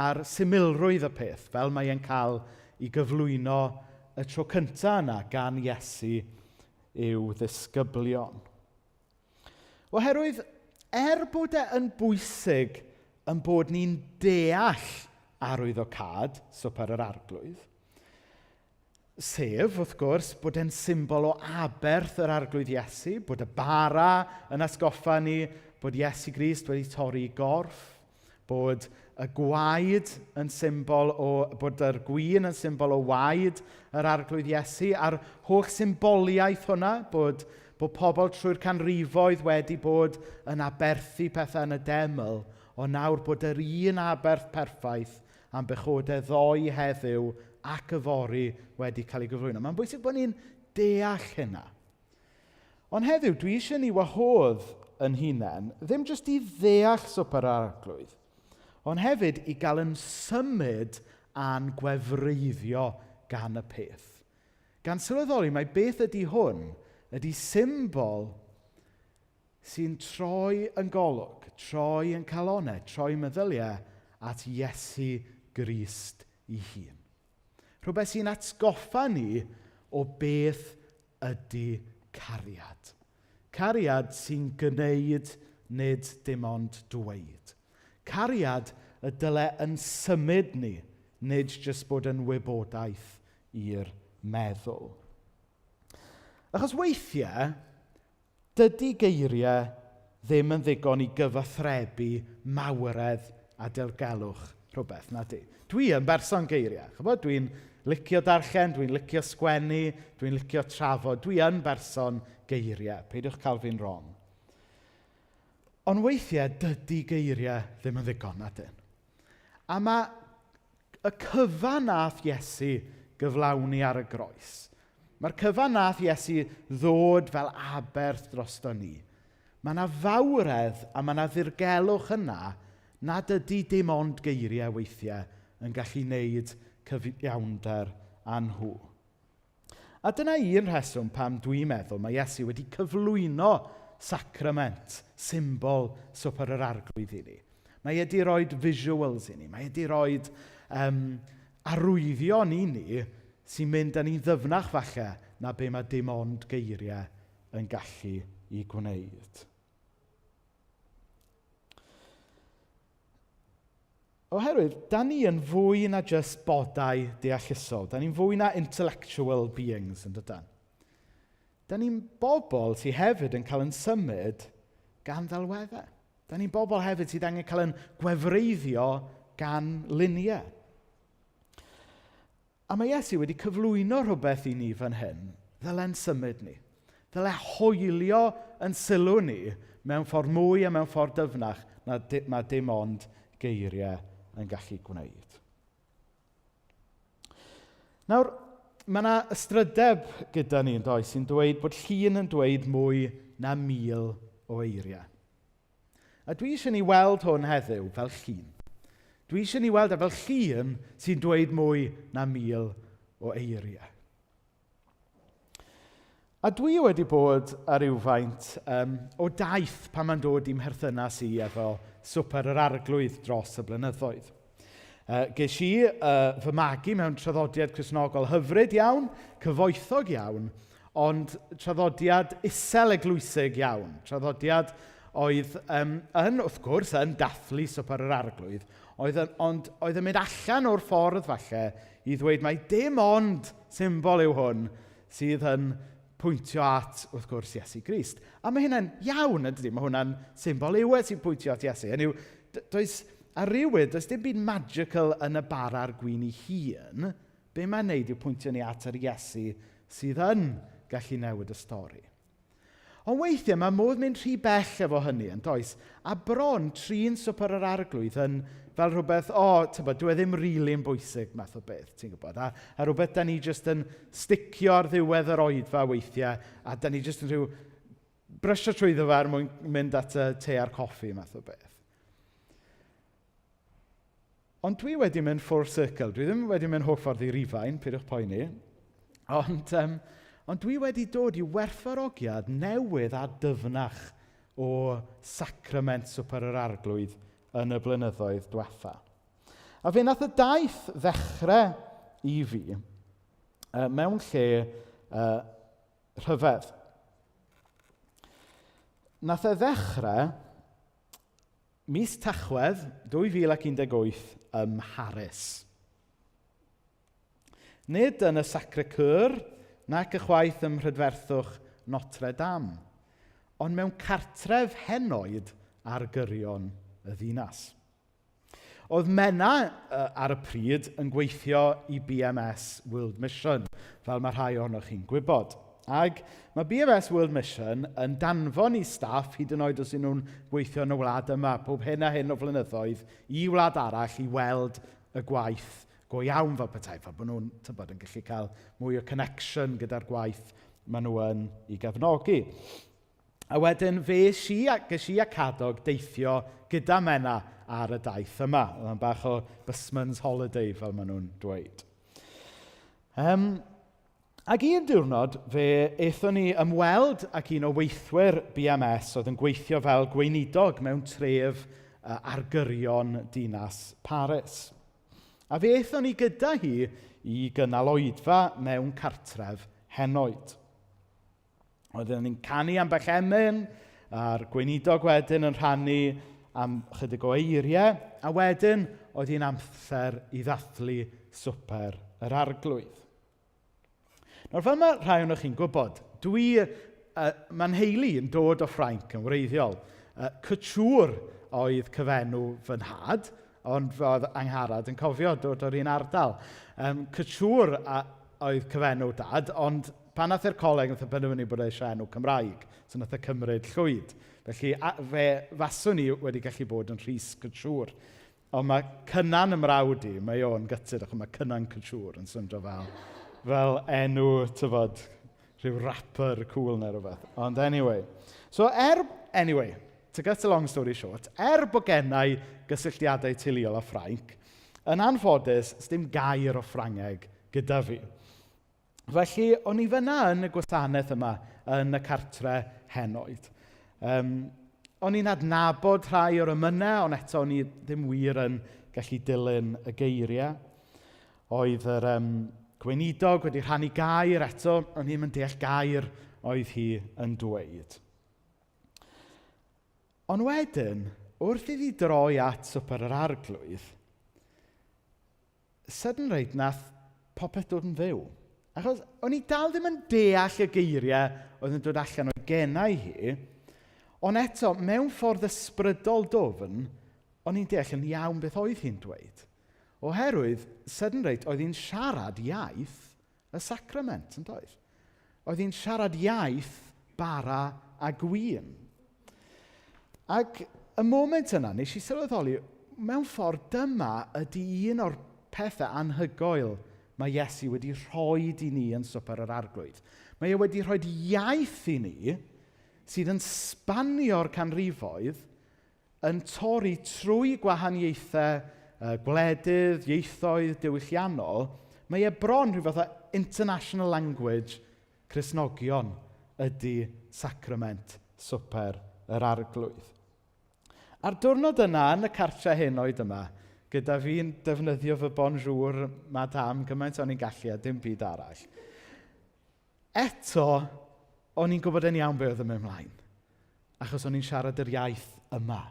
ar symlrwydd y peth, fel mae e'n cael i gyflwyno y tro cyntaf yna gan Iesu i'w ddisgyblion. Oherwydd, er bod e yn bwysig yn bod ni'n deall arwyddocâd Swper yr Arglwydd, sef, wrth gwrs, bod e'n symbol o aberth yr Arglwydd Iesu, bod y bara yn atgoffa ni bod Iesu Grist wedi torri gorff, bod y gwaed yn symbol o, bod yr gwin yn symbol o waed yr Arglwydd Iesu, a'r holl symboliaeth hwnna, bod, bod pobl trwy'r canrifoedd wedi bod yn aberthu pethau yn y deml, ond nawr bod yr un aberth perffaith am bechodau ddoe heddiw ac yfory wedi cael ei gyflwyno. Mae'n bwysig bod ni'n deall hynna. Ond heddiw, dwi eisiau ni wahodd yn hunain, ddim jyst i ddeall swper yr arglwydd, ond hefyd i gael yn symud a'n gwefreiddio gan y peth. Gan sylweddoli mai beth ydy hwn ydy symbol sy'n troi yn golwg, troi yn calonau, troi meddyliau at Iesu Grist ei hun. Rhywbeth sy'n atgoffa ni o beth ydy cariad. Cariad sy'n gwneud nid dim ond dweud. Cariad y dyle yn symud ni, nid jyst bod yn wybodaeth i'r meddwl. Achos weithiau, dydy geiriau ddim yn ddigon i gyfathrebu mawredd a dirgelwch rhywbeth, na di. Dwi yn berson geiriau. Chybod, dwi'n licio darllen, dwi'n licio sgwennu, dwi'n licio trafod. Dwi yn berson geiriau, peidiwch cael fi'n wrong. Ond weithiau, dydy geiriau ddim yn ddigon, na dyn. A mae y cyfan nath Iesu gyflawni ar y groes, mae'r cyfan nath Iesu ddod fel aberth drosto ni, mae yna fawredd a mae yna ddirgelwch yna nad ydy dim ond geiriau weithiau yn gallu wneud cyfiawnder â nhw. A dyna un rheswm pam dwi'n meddwl mae Iesu wedi cyflwyno sacrament, symbol Swper yr Arglwydd i ni. Mae e 'di rhoid visuals i ni. Mae e 'di rhoid um, arwyddion i ni sy'n mynd â ni'n ddyfnach falle na be mae dim ond geiriau yn gallu i gwneud. Oherwydd, da ni yn fwy na jyst bodau deallusol. Da ni'n fwy na intellectual beings, yn dydan? Da ni'n bobl sydd hefyd yn cael yn symud gan ddelweddau. Da ni'n bobl hefyd sydd angen cael yn gwefreiddio gan luniau. A mae Iesu wedi cyflwyno rhywbeth i ni fan hyn, ddyle'n symud ni. Ddyle hoelio yn sylw ni mewn ffordd mwy a mewn ffordd dyfnach na di, mae dim ond geiriau yn gallu gwneud. Nawr, mae yna ystrydeb gyda ni yn does sy'n dweud bod llun yn dweud mwy na mil o eiriau. A dwi eisiau ni weld hwn heddiw fel llun. Dwi eisiau ni weld e fel llun sy'n dweud mwy na mil o eiriau. A dwi wedi bod ar rywfaint um, o daith pan mae'n dod i'm herthynas i efo swper yr arglwydd dros y blynyddoedd. Uh, ges i uh, fy magu mewn traddodiad Cristnogol hyfryd iawn, cyfoethog iawn, ond traddodiad isel eglwysig iawn. Traddodiad oedd um, yn, wrth gwrs, yn dathlu swper yr arglwydd, oedd yn, ond oedd yn mynd allan o'r ffordd falle i ddweud mai dim ond symbol yw hwn sydd yn pwyntio at, wrth gwrs, Iesu Grist. A mae hynna'n iawn, yn dydy? Mae hwnna'n symbol yw e sy'n pwyntio at Iesu. Hynny yw, does, ar rywyd, does dim byd magical yn y bara a'r gwin ei hun. Be mae'n neud yw pwyntio ni at yr Iesu sydd yn gallu newid y stori. Ond weithiau mae modd mynd rhy bell efo hynny, yn does? A bron trin swper yr arglwydd yn fel rhywbeth, o, oh, tybod, dwi e ddim rili'n really bwysig math o beth, ti'n gwybod? A, a rhywbeth da ni jyst yn sticio ar ddiwedd yr oedfa weithiau, a da ni jyst yn rhyw brysio trwyddo fe er mwyn mynd at y te a'r coffi math o beth. Ond dwi wedi mynd full circle. Dwi ddim wedi mynd holl ffordd i Rufain, peidiwch poeni. Ond, um, ond dwi wedi dod i werthfawrogiad newydd a dyfnach o sacrament swper yr arglwydd yn y blynyddoedd diwetha. A fe nath y daith ddechrau i fi uh, mewn lle uh, rhyfedd. Nath e ddechrau Mis Tachwedd 2018 ym Mharis. Nid yn y Sacré-Cœur, nac ychwaith ym mhrydferthwch Notre Dame, ond mewn cartref henoed ar gyrion y ddinas. Oedd Menna ar y pryd yn gweithio i BMS World Mission, fel mae rhai ohonoch chi'n gwybod. Ac mae BMS World Mission yn danfon i staff, hyd yn oed os ydyn nhw'n gweithio yn y wlad yma, pob hyn a hyn o flynyddoedd, i wlad arall i weld y gwaith go iawn fel petai, fel bod nhw'n tybod, yn gallu cael mwy o connection gyda'r gwaith maen nhw yn ei gefnogi. A wedyn fe es i, a, ges i a Cadog deithio gyda Menna ar y daith yma. Oedd o'n bach o busman's holiday, fel maen nhw'n dweud. Um, Ac un diwrnod, fe aethon ni ymweld ac un o weithwyr BMS oedd yn gweithio fel gweinidog mewn tref ar gyrion dinas Paris. A fe aethon ni gyda hi i gynnal oedfa mewn cartref henoed. Oedden ni'n canu ambell emyn, a'r gweinidog wedyn yn rhannu am chydig o eiriau, a wedyn oedd hi'n amser i ddathlu swper yr arglwydd. Nawr, fel mae rhai ohonoch chi'n gwybod, dwi, uh, mae'n nheulu yn dod o Ffrainc yn wreiddiol. Uh, Couture oedd cyfenw fy nhad, ond fe oedd Angharad yn cofio dod o'r un ardal. Um, Couture a, oedd cyfenw dad, ond pan nath e'r coleg, nath e penderfynu bod e eisiau enw Cymraeg, so nath e cymryd llwyd. Felly, a, fe faswn i wedi gallu bod yn Rhys Couture. Ond mae Cynan y mrawd i, mae o'n gutted, achos mae Cynan Couture yn swndio fel, fel enw, tyfod, rhyw rapper cool neu rhywbeth. Ond anyway. So er, anyway, to cut a long story short, er bod gennau gysylltiadau teuluol â Ffrainc, yn anffodus, sdim gair o Ffrangeg gyda fi. Felly, o'n i fyna yn y gwasanaeth yma, yn y cartre henoed. Um, o'n i'n adnabod rhai o'r emynau, ond eto o'n i ddim wir yn gallu dilyn y geiriau. Oedd yr um, gweinidog wedi rhannu gair eto, o'n i'm yn deall gair oedd hi yn dweud. Ond wedyn, wrth iddi droi at swper yr arglwydd, sydyn reit nath popeth dod yn fyw. Achos o'n i dal ddim yn deall y geiriau oedd yn dod allan o'i genau hi, ond eto, mewn ffordd ysbrydol dwfn, o'n i'n deall yn iawn beth oedd hi'n dweud. Oherwydd, sydyn reit, oedd hi'n siarad iaith y sacrament, yn doedd? Oedd hi'n siarad iaith bara a gwin. Ac y moment yna, nes i sylweddoli, mewn ffordd dyma ydy un o'r pethau anhygoel mae Iesu wedi rhoi i ni yn Swper yr Arglwydd. Mae e wedi rhoi iaith i ni sydd yn sbanio'r canrifoedd yn torri trwy gwahaniaethau gwledydd, ieithoedd, diwylliannol. Mae e bron rhyw fath o international language Cristnogion ydy sacrament Swper yr Arglwydd. A'r diwrnod yna, yn y cartre henoed yma, gyda fi'n defnyddio fy bonjour madame gymaint o'n i'n gallu a dim byd arall. Eto, o'n i'n gwybod yn iawn be oedd yn mynd mlaen. Achos o'n i'n siarad yr iaith yma.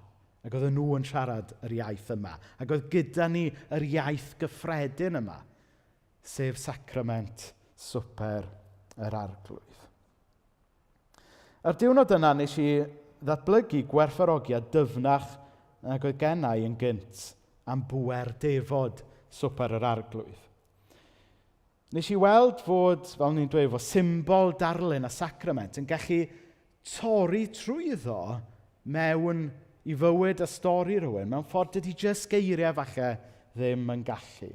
Ac oedden nhw yn siarad yr iaith yma. Ac oedd gyda ni yr iaith gyffredin yma, sef sacrament swper yr arglwydd. A'r diwrnod yna nes i ddatblygu gwerthfawrogiad dyfnach nag oedd gennau yn gynt am bŵer defod swper yr arglwydd. Nes i weld fod, fel ni'n dweud, fod symbol darlun a sacrament yn gallu torri trwyddo mewn i fywyd a stori rhywun mewn ffordd dydy jyst geiriau falle ddim yn gallu.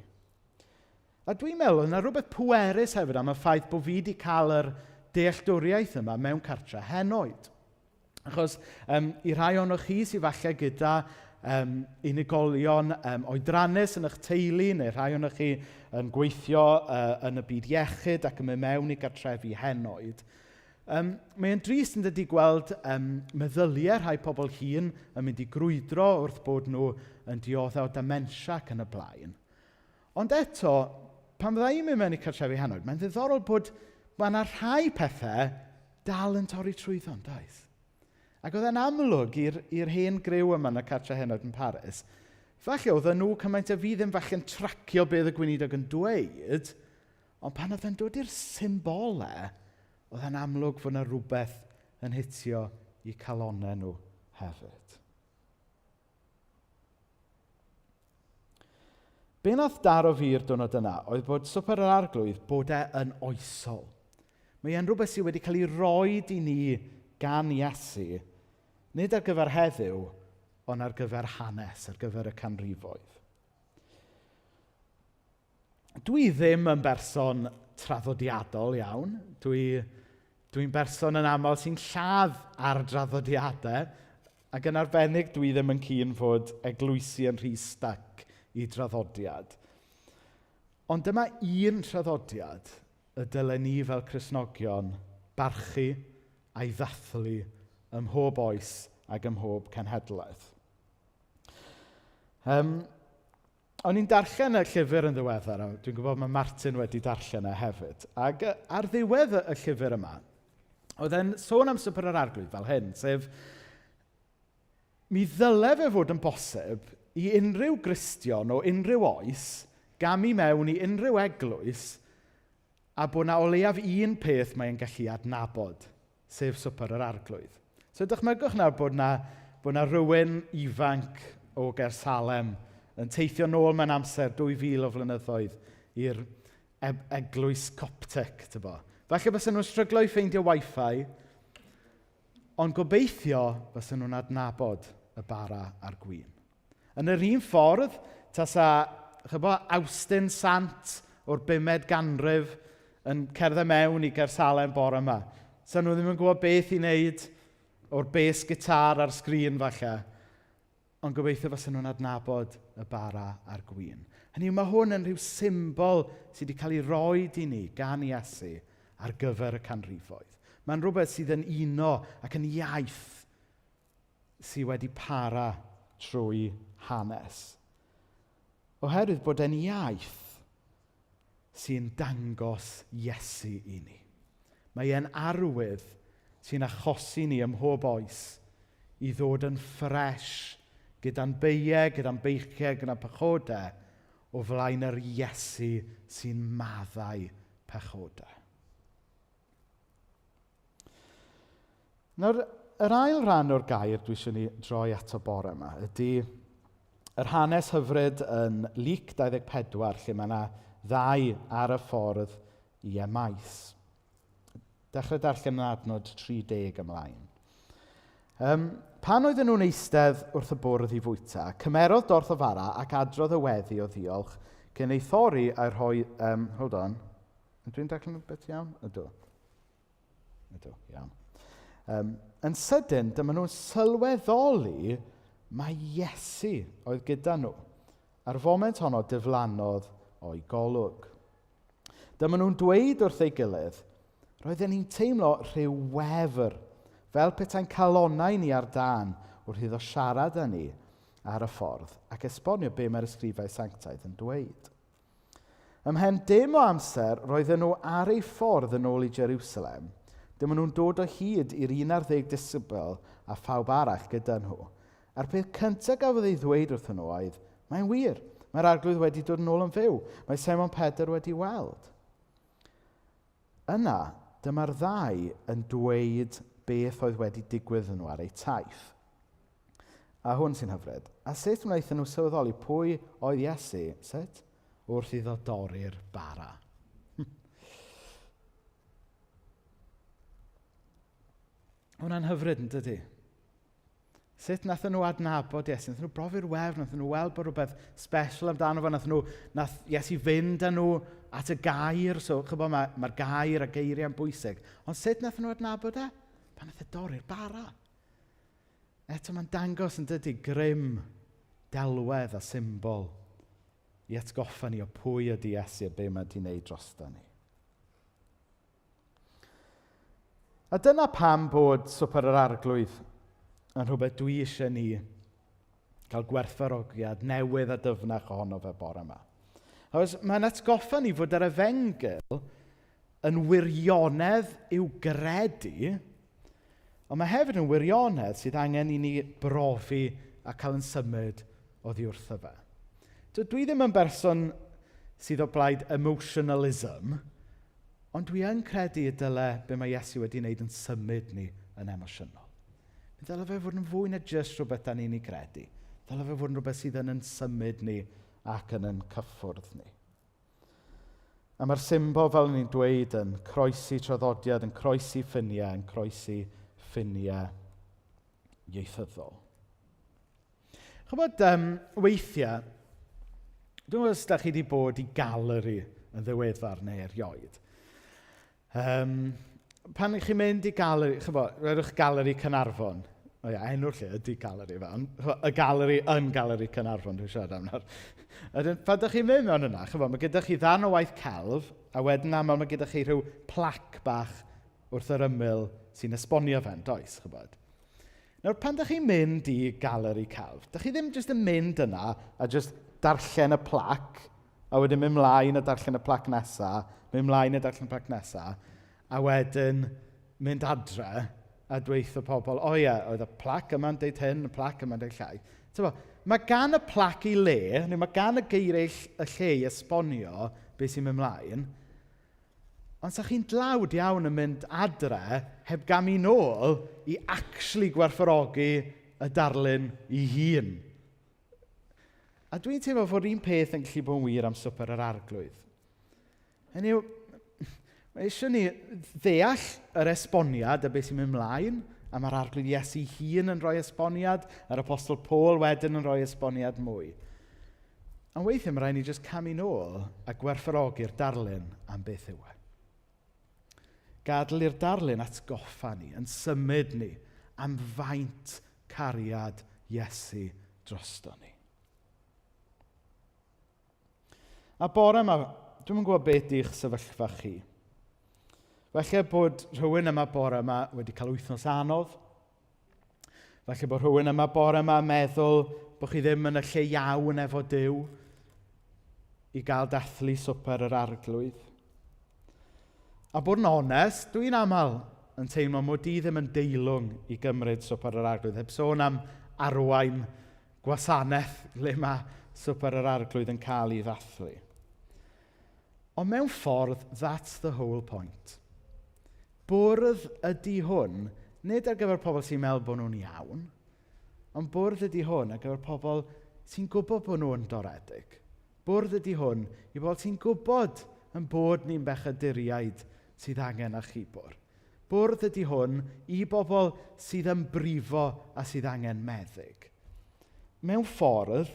A dwi'n meddwl yna rhywbeth pwerus hefyd am y ffaith bod fi wedi cael yr dealltwriaeth yma mewn cartre henoed. Achos um, i rhai ohonoch chi sydd falle gyda um, unigolion um, oedrannus yn eich teulu, neu rhai ohonoch chi yn gweithio uh, yn y byd iechyd ac yn mynd mewn i gartrefi henoed, um, mae'n drist yn dydy gweld um, meddyliau rhai pobl hŷn yn mynd i grwydro wrth bod nhw yn dioddef o dementia ac yn y blaen. Ond eto, pan fydda i'n mynd mewn i cartrefi henoed, mae'n ddiddorol bod mae yna rhai pethau dal yn torri trwyddo, yn does? Ac oedd e'n amlwg i'r i'r hen griw yma yn y cartre henoed yn Paris, falle oedden nhw cymaint a fi ddim falle'n tracio be oedd y gweinidog yn dweud, ond pan oedd e'n dod i'r symbolau, oedd e'n amlwg fod yna rhywbeth yn hitio i calonnau nhw hefyd. Be nath daro fi'r diwrnod yna oedd bod Swper yr Arglwydd, bod e yn oesol. Mae e'n rhywbeth sydd wedi cael ei roed i ni gan Iesu, nid ar gyfer heddiw, ond ar gyfer hanes, ar gyfer y canrifoedd. Dwi ddim yn berson traddodiadol iawn. Dwi, dwi'n berson yn aml sy'n lladd ar draddodiadau, ac yn arbennig dwi ddim yn keen fod eglwysi yn rhy stuck i draddodiad. Ond dyma un traddodiad y dylen ni fel Cristnogion barchu a'i ddathlu ym mhob oes ac ym mhob cenhedlaeth. Um, O'n i'n darllen y llyfr yn ddiweddar, a dwi'n gwybod mae Martin wedi darllen e hefyd. Ac ar ddiwedd y llyfr yma, oedd e'n sôn am Swper yr Arglwydd fel hyn, sef mi ddyle fe fod yn bosib i unrhyw Gristion o unrhyw oes gamu mewn i unrhyw eglwys a bod 'na o leiaf un peth mae'n gallu adnabod, sef Swper yr Arglwydd. So dychmygwch nawr bod 'na, bod 'na rywun ifanc o Gersalem yn teithio nôl mewn amser 2,000 o flynyddoedd i'r eglwys Coptic, tybo. Falle bysen nhw'n stryglo i ffeindio Wi-Fi, ond gobeithio bysen nhw'n adnabod y bara a'r gwin. Yn yr un ffordd, tasa, chybo, Awstin Sant o'r bumed ganrif yn cerdded mewn i Gersalem bore yma. Sa nhw ddim yn gwybod beth i wneud. o'r bass gitar ar sgrin falle, ond gobeithio fysa nhw'n adnabod y bara a'r gwin. Hynny yw, mae hwn yn rhyw symbol sydd wedi cael ei roed i ni gan Iesu ar gyfer y canrifoedd. Mae'n rhywbeth sydd yn uno ac yn iaith sydd wedi para trwy hanes. Oherwydd bod e'n iaith sy'n dangos Iesu i ni. Mae e'n arwydd sy'n achosi ni ym mhob oes i ddod yn ffresh gyda'n beiau, gyda'n beichiau, gyda'n pechodau o flaen yr Iesu sy'n maddau pechodau. Nawr, yr ail ran o'r gair dwi eisiau ni droi ato bore yma ydy yr hanes hyfryd yn Luc 24, lle mae yna ddau ar y ffordd i Emmaus. Dechrau darllen yn adnod 30 ymlaen. Um, pan oedden nhw'n eistedd wrth y bwrdd i fwyta, cymerodd dorth o fara ac adrodd y weddi o ddiolch cyn ei thorri a'i rhoi... Um, hold on. Ydw i'n darllen beth iawn? Ydw. Ydw, iawn. Um, yn sydyn, dyma nhw'n sylweddoli mae Iesu oedd gyda nhw. A'r foment honno diflannodd o'i golwg. Dyma nhw'n dweud wrth ei gilydd, roedden ni'n teimlo rhyw wefr, fel petai'n calonnau ni ar dân wrth iddo siarad â ni ar y ffordd ac esbonio be mae'r ysgrifau sanctaidd yn dweud. Ymhen dim o amser, roedden nhw ar eu ffordd yn ôl i Jerusalem. Dyma nhw'n dod o hyd i'r un ar ddeg disgybl a phawb arall gyda nhw. A'r peth cyntaf gafodd ei ddweud wrthyn nhw oedd, Mae'n wir, mae'r arglwydd wedi dod yn ôl yn fyw. Mae Simon Pedr wedi weld. Yna, dyma'r ddau yn dweud beth oedd wedi digwydd nhw ar eu taith. A hwn sy'n hyfryd. A sut wnaethon nhw sylweddoli pwy oedd Iesu? Sut? Wrth iddo dorri'r bara. Hwna'n hyfryd, yn dydy? Sut nathon nhw adnabod Iesu? Nathon nhw brofi'r wefn, nathon nhw weld bod rhywbeth special amdano fo, nathon nhw, nath Iesu fynd â nhw at y gair, so chybod, mae'r mae gair a geiriau'n bwysig. Ond sut nathon nhw adnabod e? Pan nath e dorri'r bara. Eto mae'n dangos yn dydy grym, delwedd a symbol i atgoffa ni o pwy ydy Iesu a be mae wedi wneud drosto ni. A dyna pam bod Swper yr Arglwydd yn rhywbeth dwi eisiau ni gael gwerthfawrogiad newydd a dyfnach ohono fe bore yma. Achos mae'n atgoffa ni fod yr efengyl yn wirionedd i'w gredu, ond mae hefyd yn wirionedd sydd angen i ni brofi a cael yn symud oddi wrtho fe. Dwi ddim yn berson sydd o blaid emotionalism, Ond dwi yn credu y dyle be mae Iesu wedi wneud yn symud ni yn emosiynol. Mi ddyle fe fod yn fwy na jyst rhywbeth da ni'n ei credu. Dyle fe fod yn rhywbeth sydd yn yn symud ni ac yn yn cyffwrdd ni. A mae'r symbol, fel ni'n dweud, yn croesi traddodiad, yn croesi ffiniau, yn croesi ffiniau ieithyddol. Chybod, um, weithiau, dwi'n gwybod os da chi wedi bod i galeri yn ddiweddar neu erioed. Um, pan ych chi'n mynd i galeri, chybod, rhaid galeri Cynarfon. O ia, enw'r lle ydy galeri fe, ond y galeri yn galeri Cynarfon dwi'n siarad am nawr. Wedyn, pan ydych chi'n mynd mewn yna, chybod, mae gyda chi ddarn o waith celf, a wedyn aml mae gyda chi rhyw plac bach wrth yr ymyl sy'n esbonio fe'n does, chybod. Nawr, pan dych chi'n mynd i galeri celf, dych chi ddim jyst yn mynd yna a jyst darllen y plac, a wedyn mynd mlaen a darllen y plac nesa, mynd mlaen a darllen y plac nesa, a wedyn mynd adre a dweutho pobl, o ie, oedd y plac yma'n deud hyn, y plac yma'n deud llai. Tyfo, mae gan y plac ei le, neu mae gan y geiriau y lle i esbonio beth sy'n mynd mlaen, Ond sa chi'n dlawd iawn yn mynd adre heb gamu nôl i actually gwerthfawrogi y darlun ei hun. A dwi'n teimlo fod un peth yn gallu bod yn wir am swper yr arglwydd. Hynny yw, mae eisiau ni ddeall yr esboniad a beth sy'n mynd mlaen, a mae'r arglwydd Iesu hun yn rhoi esboniad, a'r apostol Paul wedyn yn rhoi esboniad mwy. Ond weithiau mae rhaid ni jyst camu nôl a gwerthfawrogi'r darlun am beth yw e. Gadael i'r darlun atgoffa ni, yn symud ni am faint cariad Iesu drosto ni. A bore yma, dwi'm yn gwybod beth di'ch sefyllfa chi. Falle bod rhywun yma bore yma wedi cael wythnos anodd. Falle bod rhywun yma bore yma meddwl bod chi ddim yn y lle iawn efo Duw i gael dathlu swper yr arglwydd. A bod yn onest, dwi'n aml yn teimlo mod i ddim yn deilwng i gymryd swper yr arglwydd, heb sôn am arwain gwasanaeth le mae swper yr arglwydd yn cael ei ddathlu. Ond mewn ffordd, that's the whole point. Bwrdd ydy hwn, nid ar gyfer pobl sy'n meddwl bod nhw'n iawn, ond bwrdd ydy hwn ar gyfer pobl sy'n gwybod bod nhw'n doredig. Bwrdd ydy hwn i bobl sy'n gwybod yn bod ni'n bechaduriaid sydd angen achubwr. Bwrdd ydy hwn i bobl sydd yn brifo a sydd angen meddyg. Mewn ffordd,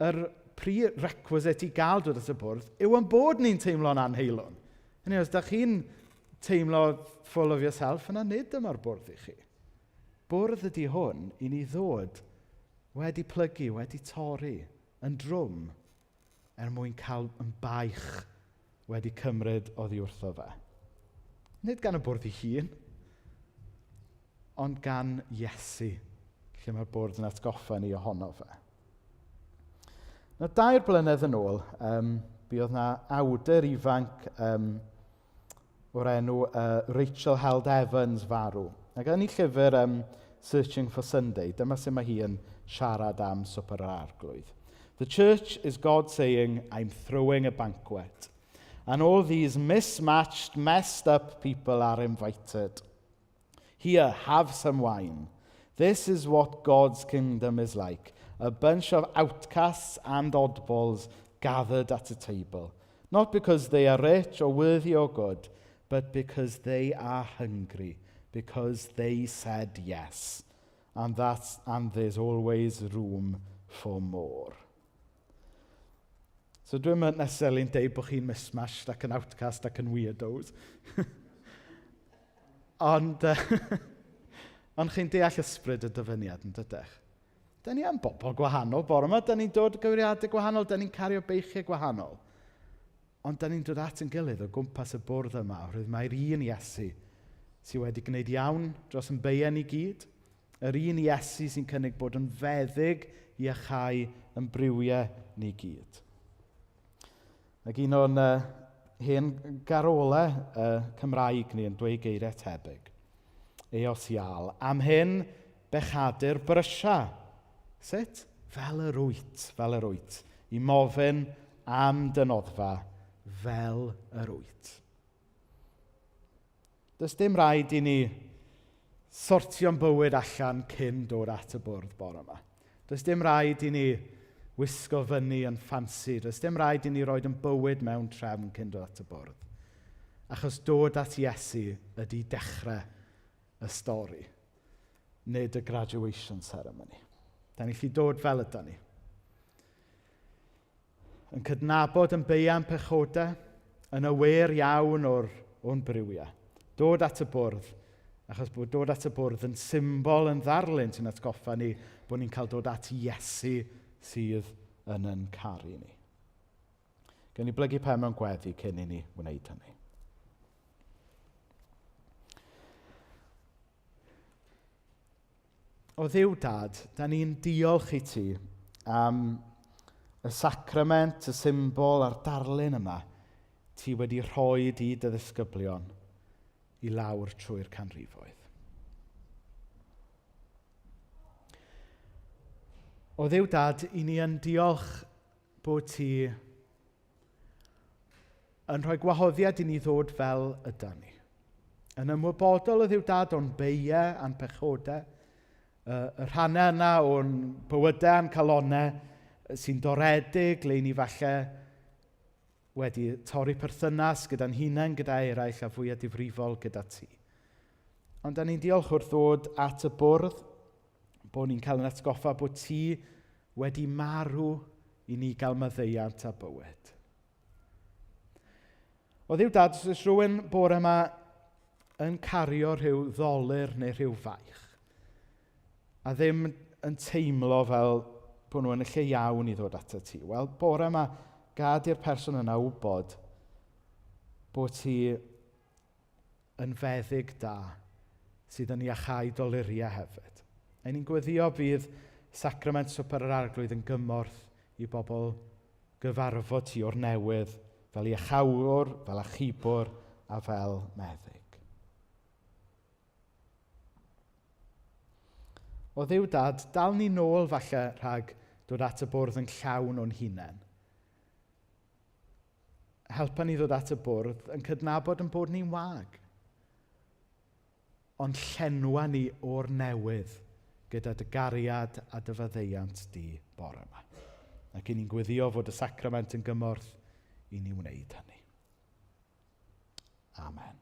yr prerequisite i gael dod at y bwrdd yw yn bod ni'n teimlo'n anheilwn. Hynny os da chi'n teimlo full of yourself, yna nid dyma'r bwrdd i chi. Bwrdd ydy hwn i ni ddod wedi plygu, wedi torri, yn drwm, er mwyn cael yn baich wedi cymryd oddi wrtho fe. Nid gan y bwrdd ei hun, ond gan Iesu, lle mae'r bwrdd yn atgoffa ni ohono fe. Nawr, dair blynedd yn ôl, um, buodd na awdur ifanc um, o'r enw uh, Rachel Held Evans farw. Ac yn ei llyfr um, Searching for Sunday, dyma sut mae hi yn siarad am swper yr arglwydd. The church is God saying, I'm throwing a banquet. And all these mismatched, messed up people are invited. Here, have some wine. This is what God's kingdom is like. A bunch of outcasts and oddballs gathered at a table. Not because they are rich or worthy or good, but because they are hungry, because they said yes. And, that's, and there's always room for more. So dwi'n mynd necessarily yn deud bod chi'n mismatched ac yn outcast ac yn weirdos. ond, ond chi'n deall ysbryd y dyfyniad yn dydych? Da ni am bobl gwahanol bore yma, da ni'n dod o gyfeiriadau gwahanol, da ni'n cario beichiau gwahanol. Ond da ni'n dod at yn gilydd o gwmpas y bwrdd yma, oherwydd mae'r un Iesu sydd wedi gwneud iawn dros yn beiau ni gyd, yr un Iesu sy'n cynnig bod yn feddyg i achau yn briwiau ni gyd. Ac un o'n hen garolau Cymraeg ni yn dweud geiriau tebyg. Eos Iâl. Am hyn, bechadur brysia. Sut? Fel yr wyt, fel yr wyt. I mofyn am dynoddfa fel yr wyt. Does dim rhaid i ni sortio'n bywyd allan cyn dod at y bwrdd bore yma. Does dim rhaid i ni wisgo fyny yn ffansi. Does dim rhaid i ni roed yn bywyd mewn trefn cyn dod at y bwrdd. Achos dod at Iesu ydy dechrau y stori, nid y graduation ceremony. Da ni'n gallu dod fel yda ni. Yn cydnabod yn beian pechodau, yn aware iawn o'r, o'n briwiau. Dod at y bwrdd, achos bod dod at y bwrdd yn symbol yn ddarlun sy'n atgoffa ni bod ni'n cael dod at Iesu sydd yn yn caru ni. Gawn ni blygu pen mewn gweddi cyn i ni wneud hynny. O Dduw Dad, da ni'n diolch i ti am y sacrament, y symbol a'r darlun yma ti wedi rhoi i dy ddisgyblion i lawr trwy'r canrifoedd. O Dduw Dad, i ni yn diolch bod ti yn rhoi gwahoddiad i ni ddod fel yda ni. Yn ymwybodol o Dduw Dad o'n beiau a'n pechodau, y, y rhannau yna o'n bywydau a'n calonau sy'n doredig, le ni falle wedi torri perthynas gyda'n hunain, gyda eraill a fwyaf difrifol gyda ti. Ond da ni'n diolch wrth ddod at y bwrdd bod ni'n cael yn atgoffa bod ti wedi marw i ni gael maddeuant a bywyd. O Dduw Dad, os oes rhywun bore yma yn cario rhyw ddolur neu rhyw faich a ddim yn teimlo fel bod nhw yn y lle iawn i ddod ato ti. Wel, bore yma, gad i'r person yna wybod bod ti yn feddyg da sydd yn iachau doluriau hefyd. A ni'n gweddio bydd sacrament swper yr arglwydd yn gymorth i bobl gyfarfod ti o'r newydd fel iachawr, fel achubwr a fel meddyg. O Dduw dad, dal ni nôl falle rhag dod at y bwrdd yn llawn o'n hunain. Helpa ni ddod at y bwrdd yn cydnabod yn bod ni'n wag. Ond llenwa ni o'r newydd gyda dy gariad a dy faddeuant di bore yma. Ac i ni'n gweddio fod y sacrament yn gymorth i ni wneud hynny. Amen.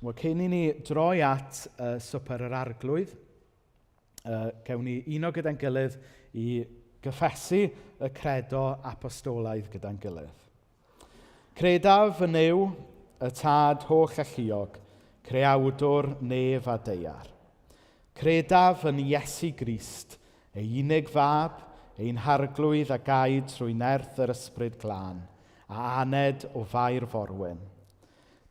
Wel, cyn i ni droi at swper yr arglwydd, gewn ni uno gyda'n gilydd i gyffesu y credo apostolaidd gyda'n gilydd. Credaf yn Nuw, y Tad holl alluog, creawdwr nef a daear. Credaf yn Iesu Grist, ei unig fab, ein harglwydd a gaed trwy nerth yr ysbryd glân, a aned o Fair Forwyn.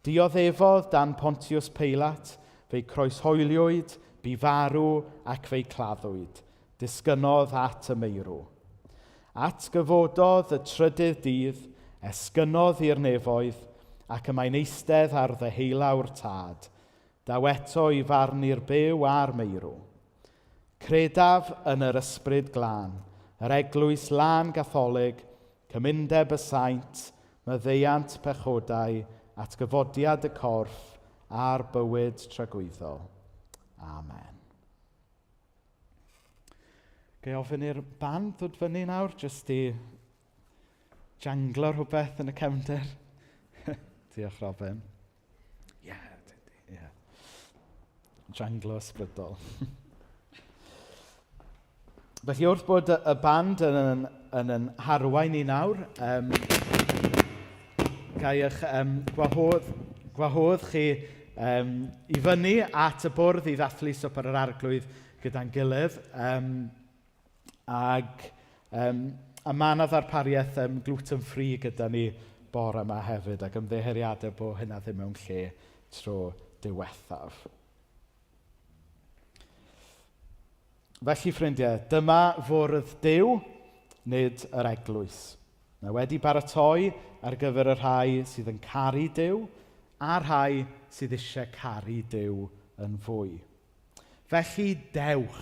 Dioddefodd dan Pontius Peilat, fe'i croeshoeliwyd, bu farw ac fe'i claddwyd. Disgynnodd at y meirw. Atgyfododd y trydydd dydd, esgynnodd i'r nefoedd, ac y mae'n eistedd ar ddeheulaw'r tad. Daw eto i farnu'r byw a'r meirw. Credaf yn yr ysbryd glân, yr eglwys lân gatholig, cymundeb y saint, maddeuant pechodau, atgyfodiad y corff a'r bywyd tragwyddol. Amen. Gai ofyn i'r band ddod fyny nawr, jyst i janglo rhywbeth yn y cefndir. Diolch, Robin. Ie, yeah, yeah. Janglo ysbrydol. Felly wrth bod y band yn yn harwain ni nawr, ga i eich gwahodd chi i fyny at y bwrdd i ddathlu swper yr arglwydd gyda'n gilydd. A mae yna ddarpariaeth gluten-free gyda ni bore yma hefyd, ac ymddiheuriadau bod hynna ddim mewn lle tro diwethaf. Felly, ffrindiau, dyma fwrdd Duw, nid yr eglwys. Mae wedi baratoi ar gyfer y rhai sydd yn caru Duw a'r rhai sydd eisiau caru Duw yn fwy. Felly dewch,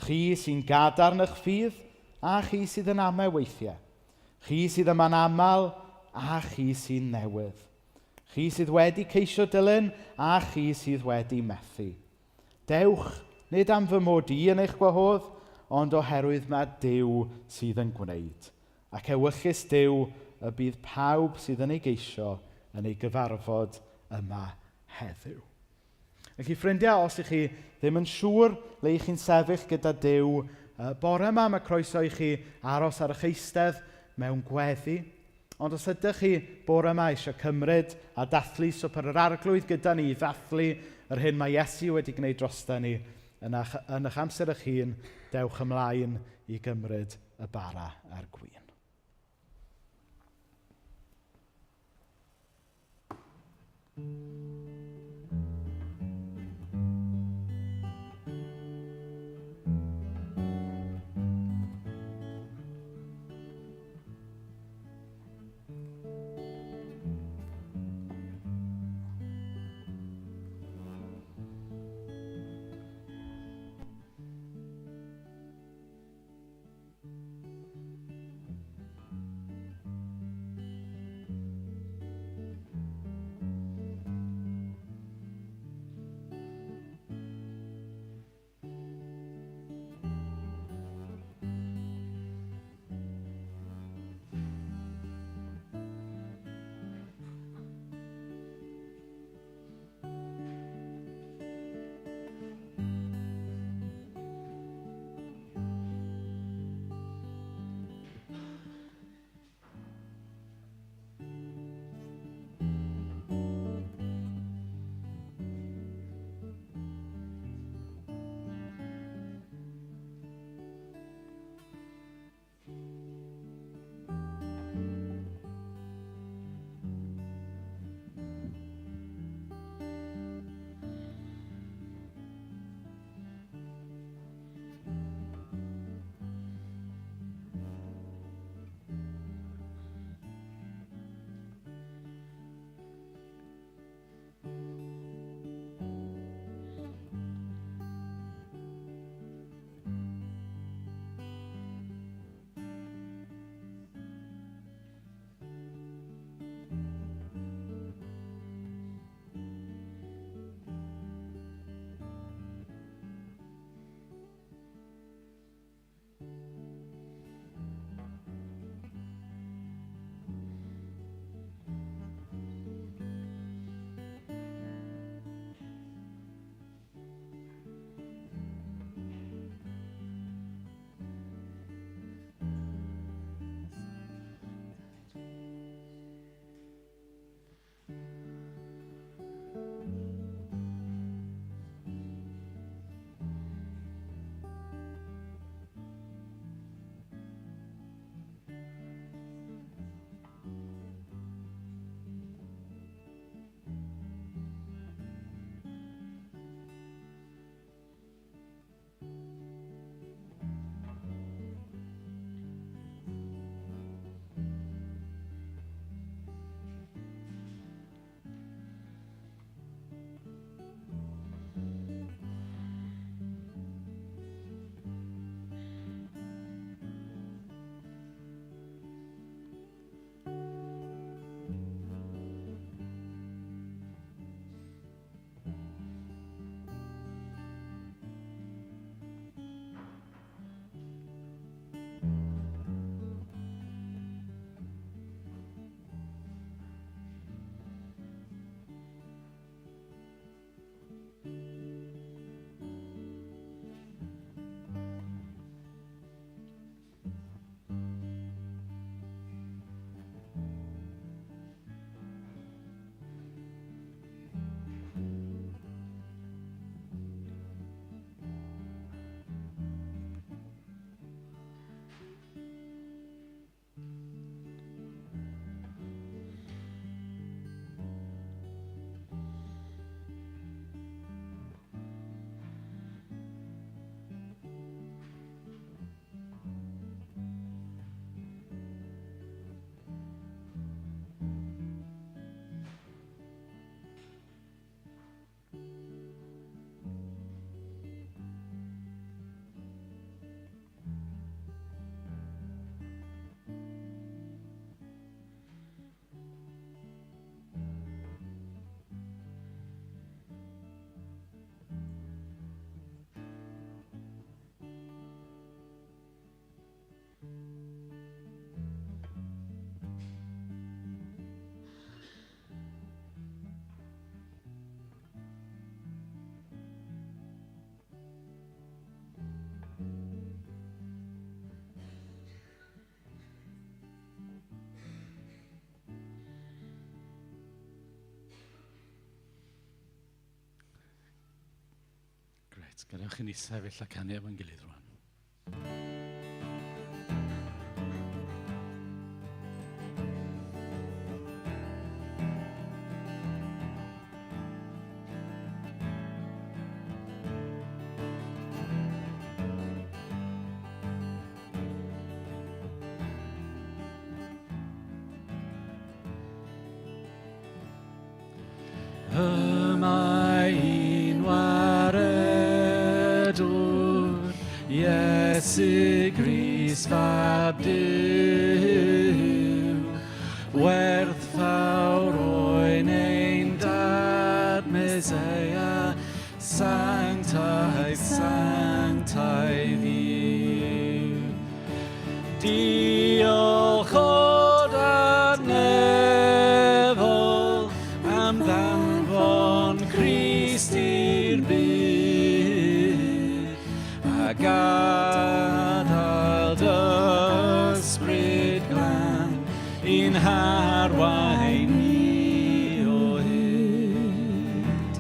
chi sy'n gadarn eich ffydd a chi sydd yn amau weithiau. Chi sydd yma'n aml a chi sy'n newydd. Chi sydd wedi ceisio dilyn a chi sydd wedi methu. Dewch, nid am fy mod i yn eich gwahodd, ond oherwydd mae Duw sydd yn gwneud. Ac ewyllys Duw y bydd pawb sydd yn ei geisio yn ei gyfarfod yma heddiw. Felly ffrindiau, os ych chi ddim yn siŵr le ych chi'n sefyll gyda Duw, bore yma mae croeso i chi aros ar eich eistedd mewn gweddi. Ond os ydych chi bore yma eisiau cymryd a dathlu swper yr arglwydd gyda ni, i ddathlu yr hyn mae Iesu wedi gwneud drosta ni, yn eich amser eich hun, dewch ymlaen i gymryd y bara a'r gwin. Gadewch i ni sefyll a canu efo'n gilydd rwan. Y mae un waredwr, Iesu Grist fab Duw, werthfawr oen ein dad Meseia, sanctaidd, sanctaidd yw. Diolch o dad nefol am ddanfon Crist i'r byd a gadael dy ysbryd glân i'n harwain ni o hyd.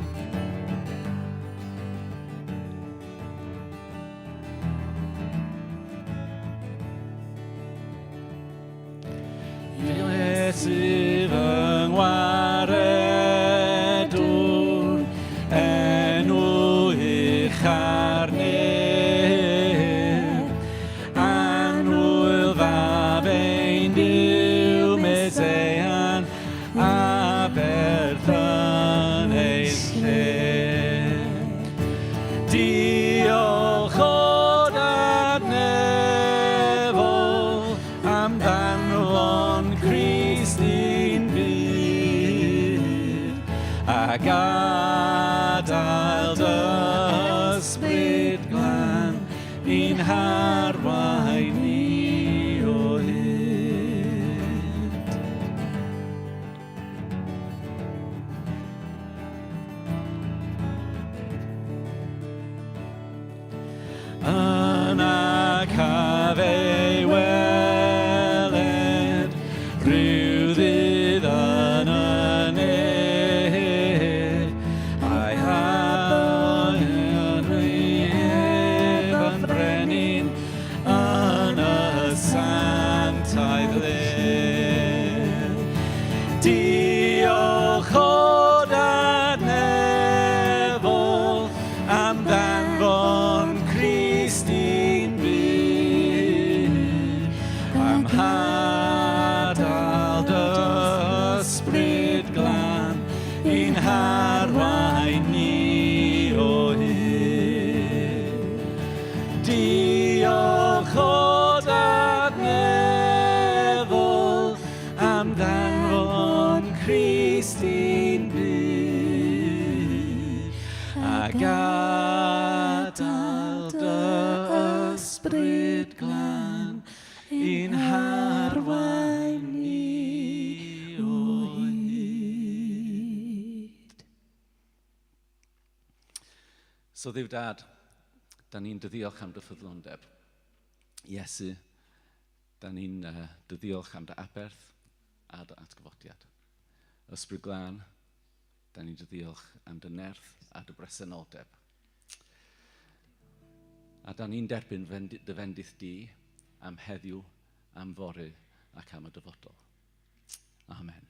Iesu fy ngwaredwr, enw ucha'r nef. Annwyl fab ein Duw, Mesean, aberth yn ei lle. Diolch o dad nefol am ddanfon Crist i'n byd a gadael dy ysbryd glân i'n harwain ni o hyd. Yna caf ei weled rhyw ddydd yn y nef, a'i haen ef yn brenin yn y sanctaidd le. Diolch o dad nefol am ddanfon Crist i'n byd, am hadael dy ysbryd glân i'n harwain ni o hyd. Diolch o dad nefol am ddanfon Crist i'n byd, a gadael dy ysbryd glân i'n harwain ni o hyd. So Dduw Dad, da ni'n dy ddiolch am dy ffyddlondeb. Iesu, da ni'n dy ddiolch am dy aberth a dy atgyfodiad. Ysbryd Glân, da ni'n dy ddiolch am dy nerth a dy bresenoldeb. A da ni'n derbyn dy fendith di am heddiw, am fory ac am y dyfodol. Amen.